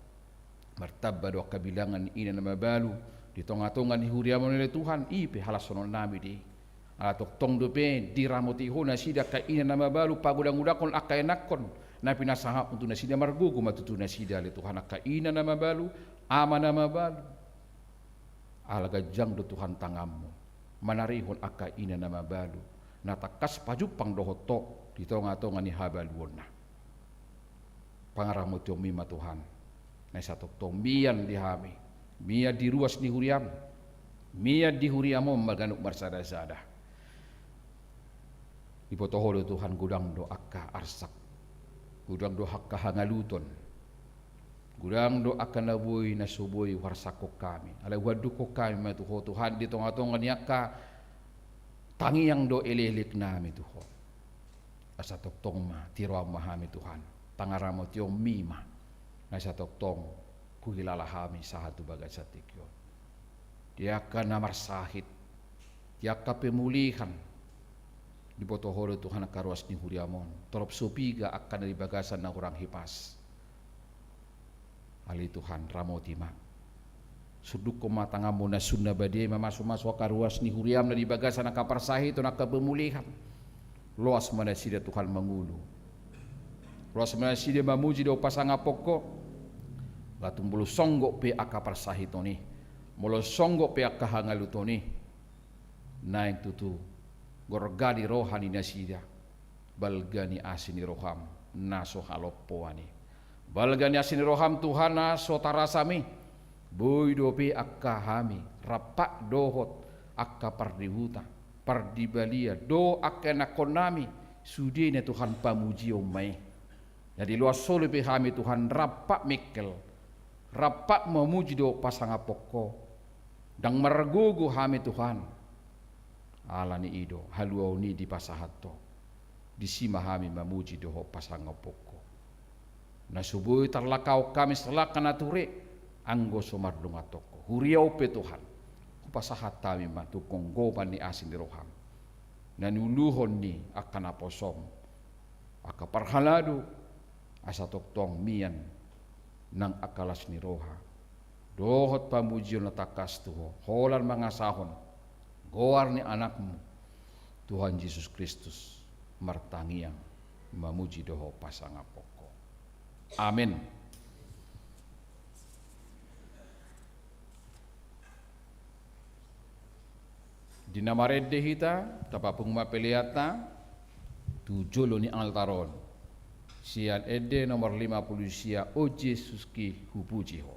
Martamba do angka bilangan ni ina na mabalu di tongatonga ni huriaM on ale Tuhan, i pe halashononnami do i. Ala tongtong dope diramoti Ho nasida angka ina na mabalu, pagodanggodanghon angka ianakkon na pinasahatMu tu nasida. Margogo ma tutu nasida ale Tuhan angka ina na mabalu, ama na mabalu. Ala ganjang do Tuhan tanganMu manarihon angka ina na mabalu, na tangkas pajumpang dohot Ho di tongatonga ni habaluonna. PangaramotionMi ma Tuhan na sai tongtong mian di hami, mian di ruas ni huriaM, mian di huriaM on ma ganup marsadasada. Diboto Ho do Tuhan, godang do angka arsak, godang do angka hangaluton, godang do angka na boi na so boi huarsakhon hami. Alai huandukhon hami ma tu Ho Tuhan di tongatonga ni angka tangiang dohot elekeleknami tu Ho. Asa tongtong ma tiroanMu ma hami Tuhan. PangaramotionMi ma na sai tongtong huhilala hami sahat tu bagasan tingki on. Di angka na marsahit, di angka pemulihan, diboto Ho do Tuhan angka ruas ni huriaM on. Torop so piga angka na di bagasan na hurang hipas. Ale Tuhan, ramoti ma. Sundukhon ma tanganMu na sun na badia i mamasumasu angka ruas ni huriaM na di bagasan angka parsahiton, angka pemulihan. Loas ma nasida Tuhan mangolu. Loas ma nasida mamuji dohot pasangaphon Ho. Latung molo songgop pe angka parsahiton i, molo songgop pe angka hangaluton i, naeng tutu gorgari roha ni nasida balga ni asi ni rohaM na so halompoan i. Balga ni asi ni rohaM Tuhan na so tarasam i. Boi dope angka hami rampak dohot angka pardihuta, pardibalia dohot angka ianakkonnami, sudena Tuhan pamujion ma i. Jadi loas solu pe hami Tuhan rampak mengkel, rampak mamuji dohot pasangaphon Ho. Ndang margogo hami Tuhan. Ala ni i do haluaon i dipasahat Ho. Disi ma hami mamuji dohot pasangaphon Ho. Na so boi tarlangkahon hami salangka na ture, anggo so mardonganhon Ho. Huria on pe Tuhan, hupasahat hami ma tu gomgoman ni asi ni rohaM na niuluhon ni angka naposoM, angka parhalado, asa tongtong mian nang angka las ni roha dohot pamujion na tangkas tu Ho, holan mangasahon goar ni AnakMu Tuhan Jesus Kristus, martangiang mamuji dohot pasangaphon Ho. Amen. Di na marende hita, tapapungu ma peleanta tu jolo ni altar on. Sian ende nomor lima pulu sia, O Jesuski, hupuji Ho.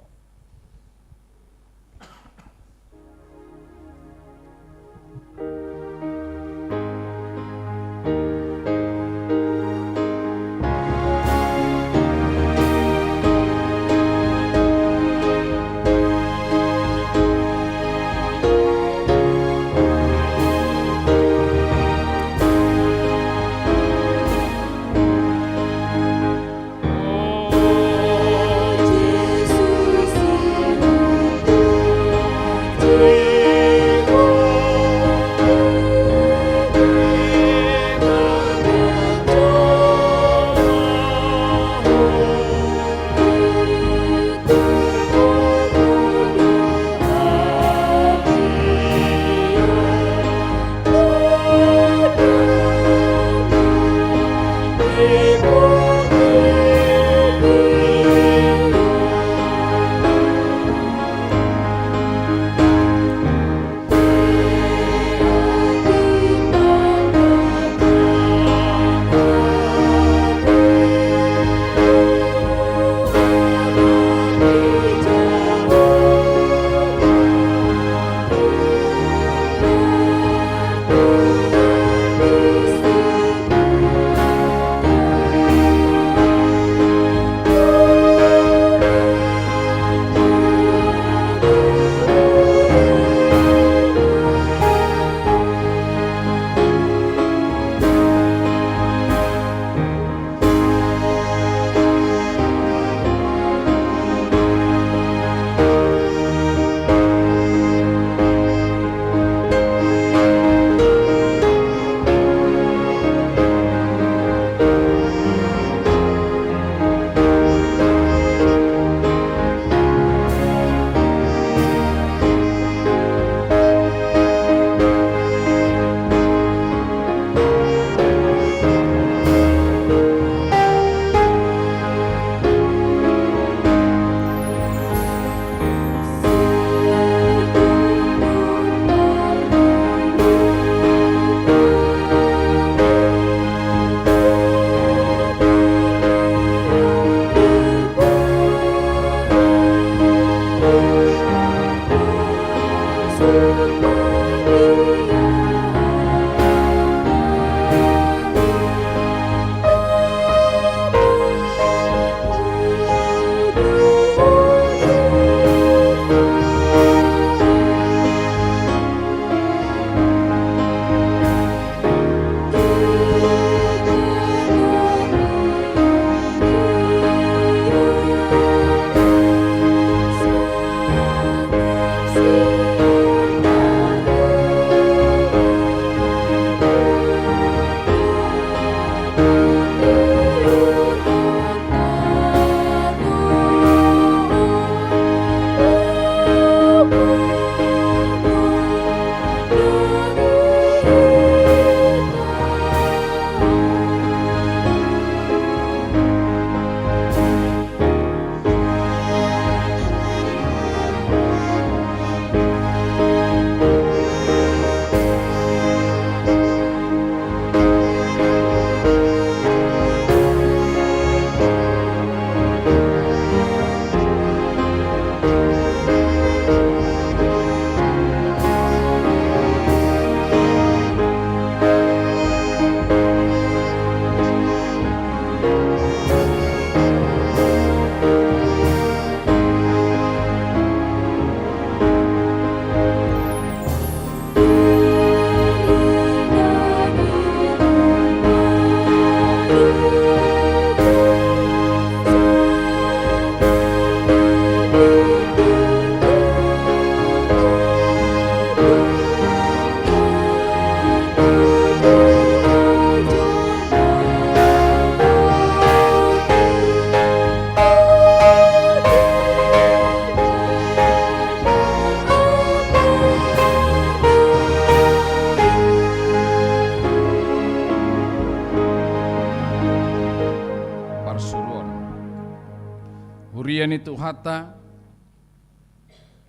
Ni Tuhanta,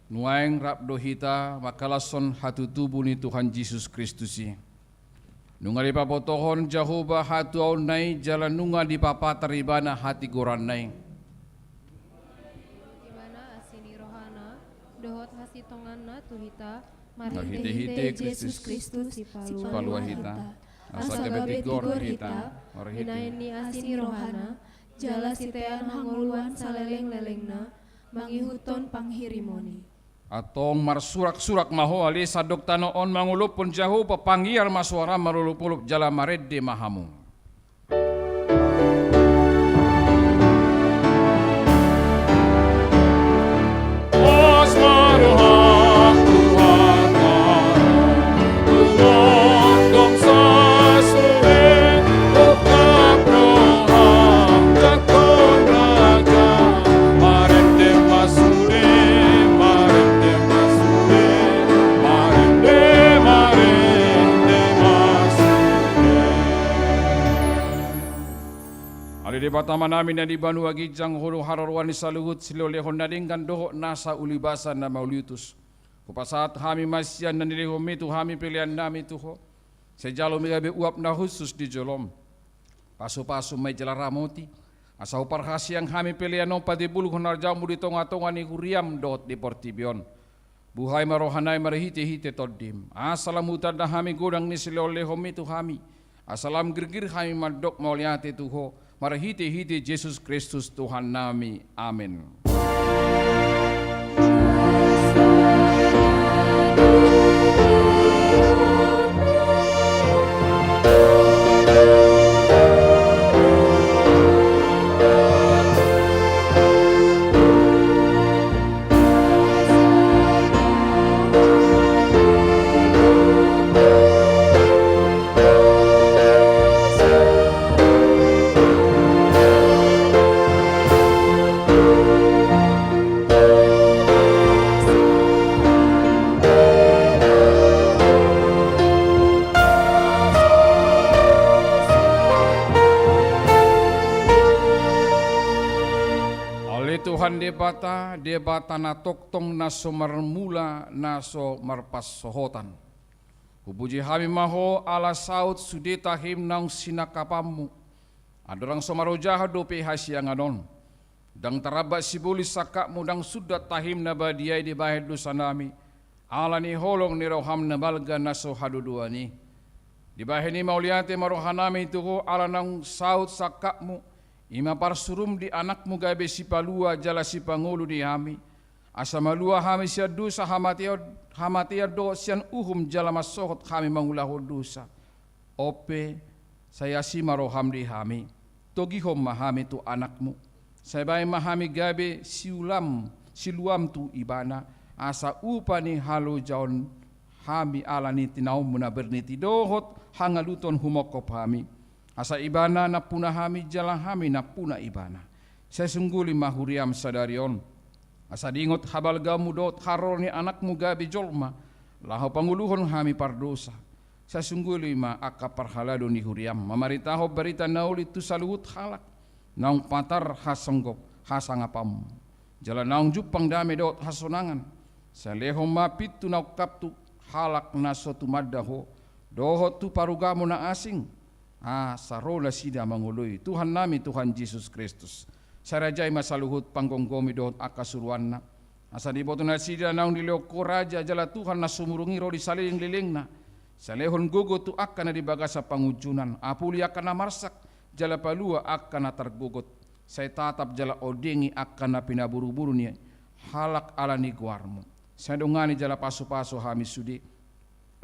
nuaeng rap do hita mangkalashon hatutubu ni Tuhan Jesus Kristus i. Nunga dipabotohon Jahowa hatuaonna i jala nunga dipapatar Ibana hatigoranna i. Ibana asi ni rohana, dohot hasintonganna tu hita, marhitehite Jesus Kristus, Sipalua hita. Asa gabe tigor hita, marhite ni asi ni rohana, jala sitean hangoluan saleleng-lelengna, mangihuthon panghirimon i. Antong marsurak-surak ma ho, ale sandok tano on mangolophon Jahowa, pangiar ma soaram marolop-olop jala marende ma hamu. Ale Debata Amanami na di banua ginjang, Ho do haroroan ni saluhut silehon-lehon na denggan dohot nasa ulibasa na mauliutus. Hupasahat hami ma sian na nilehonMi tu hami peleannami tu Ho. Sai jalo ma gabe uap na hushus di jolom. Pasu-pasu ma i jala ramoti, asa huparhaseang hami pelean on patimbulhon harajaonMu di tonga-tonga ni huriaM dohot di portibi on. Buhai ma rohanami marhite-hite TondiM, asa lam hutanda hami godang ni silehon-lehonMi tu hami, asa lam girgir hami mandok mauliate tu Ho, marhite-hite Jesus Kristus Tuhannami. Amen. Ale Tuhan Debata, Debata na tongtong, na so marmula, na so marpansohotan. Hupuji hami ma Ho ala saut sude tahim naung sinangkapanMu. Andorang so marojahon dope hasiangan on, ndang tarambat sibolis sangkapMu, ndang sundat tahim na badia i dibahen dosanami, ala ni holong ni rohaM na balga na so hadodoan i. Dibahen i mauliate ma rohanami tu Ho ala naung saut sangkapMu, i ma parsuruM di AnakMu gabe Sipalua jala Sipangolu di hami, asa malua hami sian dosa, hamateon, hamatean dohot sian uhum jala mansohot hami mangulahon dosa. On pe, sai asi ma rohaM di hami, togihon ma hami tu AnakMu, sai bahen ma hami gabe siulaM, siluaM tu Ibana, asa upa ni halojaon hami ala ni tinaonMu na bernit i dohot hangaluton humongkop hami. Asa Ibana nampuna hami jala hami nampuna Ibana. Sai sungguli ma huriaM sadari on, asa diingot habalgaonMu dohot haroro ni AnakMu gabe jolma, laho pangoluhon hami pardosa. Sai sungguli ma angka parhalado ni huriaM mamaritahon barita na uli tu saluhut halak naung patar hasonggop hasangapanMu, jala naung jumpang dame dohot hasonangan. Sai lehon ma pintu na ungkap tu halak na so tumanda Ho, dohot tu parugamo na asing, asa ro nasida mangoloi Tuhannami Tuhan Jesus Kristus. Sai rajai ma saluhut panggomgomi dohot angka suruanna, asa diboto nasida naung dilehon Ho raja jala Tuhan na sumurung i ro di saleleng-lelengna. Sai lehon gogo tu angka na di bagasan pangunjunan, apuli angka na marsak, jala palua angka na targogot. Sai tatap jala ondengi angka na pinaburu-buru ni halak ala ni goarMu. Sai dongani jala pasu-pasu hami sude,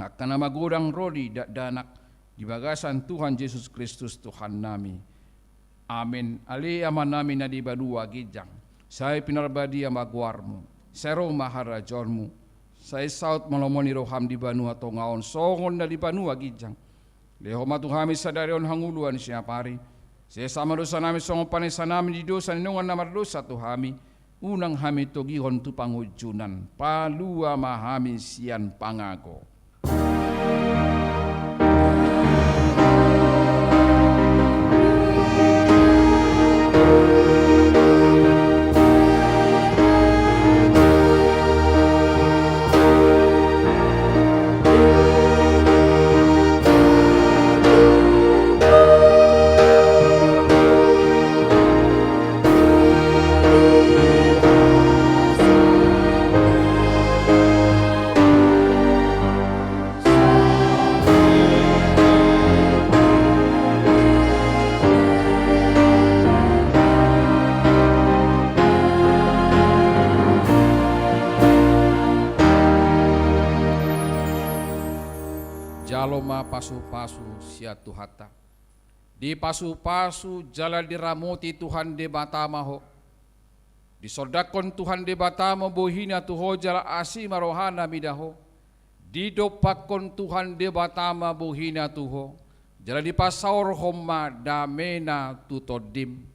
angka na magodang ro di dakdanak, di bagasan Tuhan Jesus Kristus Tuhannami. Amen. Ale Amanami na di banua ginjang, sai pinarbadia ma goarMu, sai ro ma harajaonMu, sai saut ma lomo ni rohaM di banua tonga on songon na di banua ginjang. Lehon ma tu hami sadari on hangoluan siapari. Sesa ma dosanami songon panesanami di dosa ni dongan na mardosa tu hami. Unang hami togihon tu pangunjunan, palua ma hami sian pangago. Pasu-pasu sian Tuhanta. Dipasu-pasu jala diramoti Tuhan Debata ma ho. Disondangkon Tuhan Debata ma bohina tu ho jala asi ma rohana mida ho. Didompakkon Tuhan Debata ma bohina tu ho. Jala dipasaorhon ma damena tu tondim.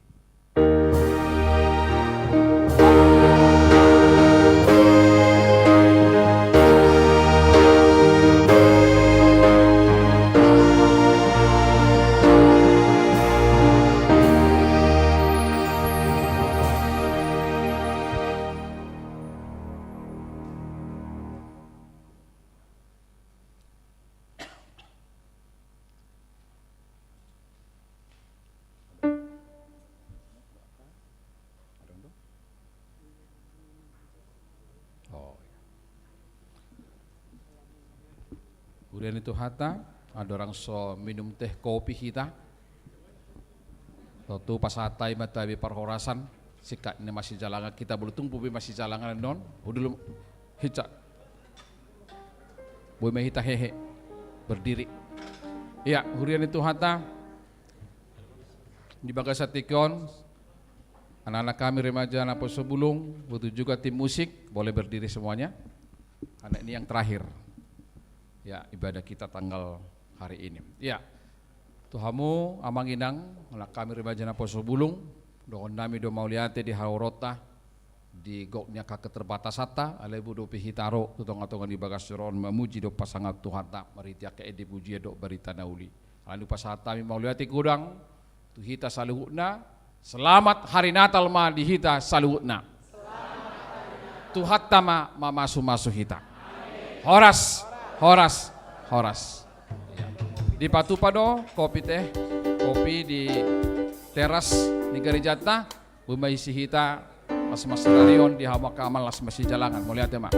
Oh, iya. Huria ni Tuhanta, andorang so minum teh kopi hita. Tontu pasahat hami ma tabi parhorasan, singkat ni masijalangan hita, boi tung boi masijalangan annon, udul hita. Boi ma hita hehe, berdiri. Iya, huria ni Tuhanta, di bagasan tingki on, anak-anak kami remaja Naposobulung, begitu juga tim musik, boleh berdiri semuanya. Karena ini yang terakhir. Ya, ibadah kita tanggal hari ini. Ya. Tu hamu, amang inang, anak kami remaja Naposobulung, dohonon nami do mauliate di haroronta, di gok ni angka keterbatasanta, alai boi dope hita ro tu tonga-tonga ni bagas joro on mamuji dohot pasangaphon Tuhanta, marhite angka ende pujian dohot barita na uli. Alani i pasahat hami mauliate godang tu hita saluhutna, selamat hari Natal ma di hita saluhutna. Tuhanta ma mamasu-masu hita. Horas, horas, horas. Dipatupa do kopi teh, kopi di teras ni garejanta, boi ma isi hita, las masisadarion di hamu angka amang las masijalangan. Mauliate ma.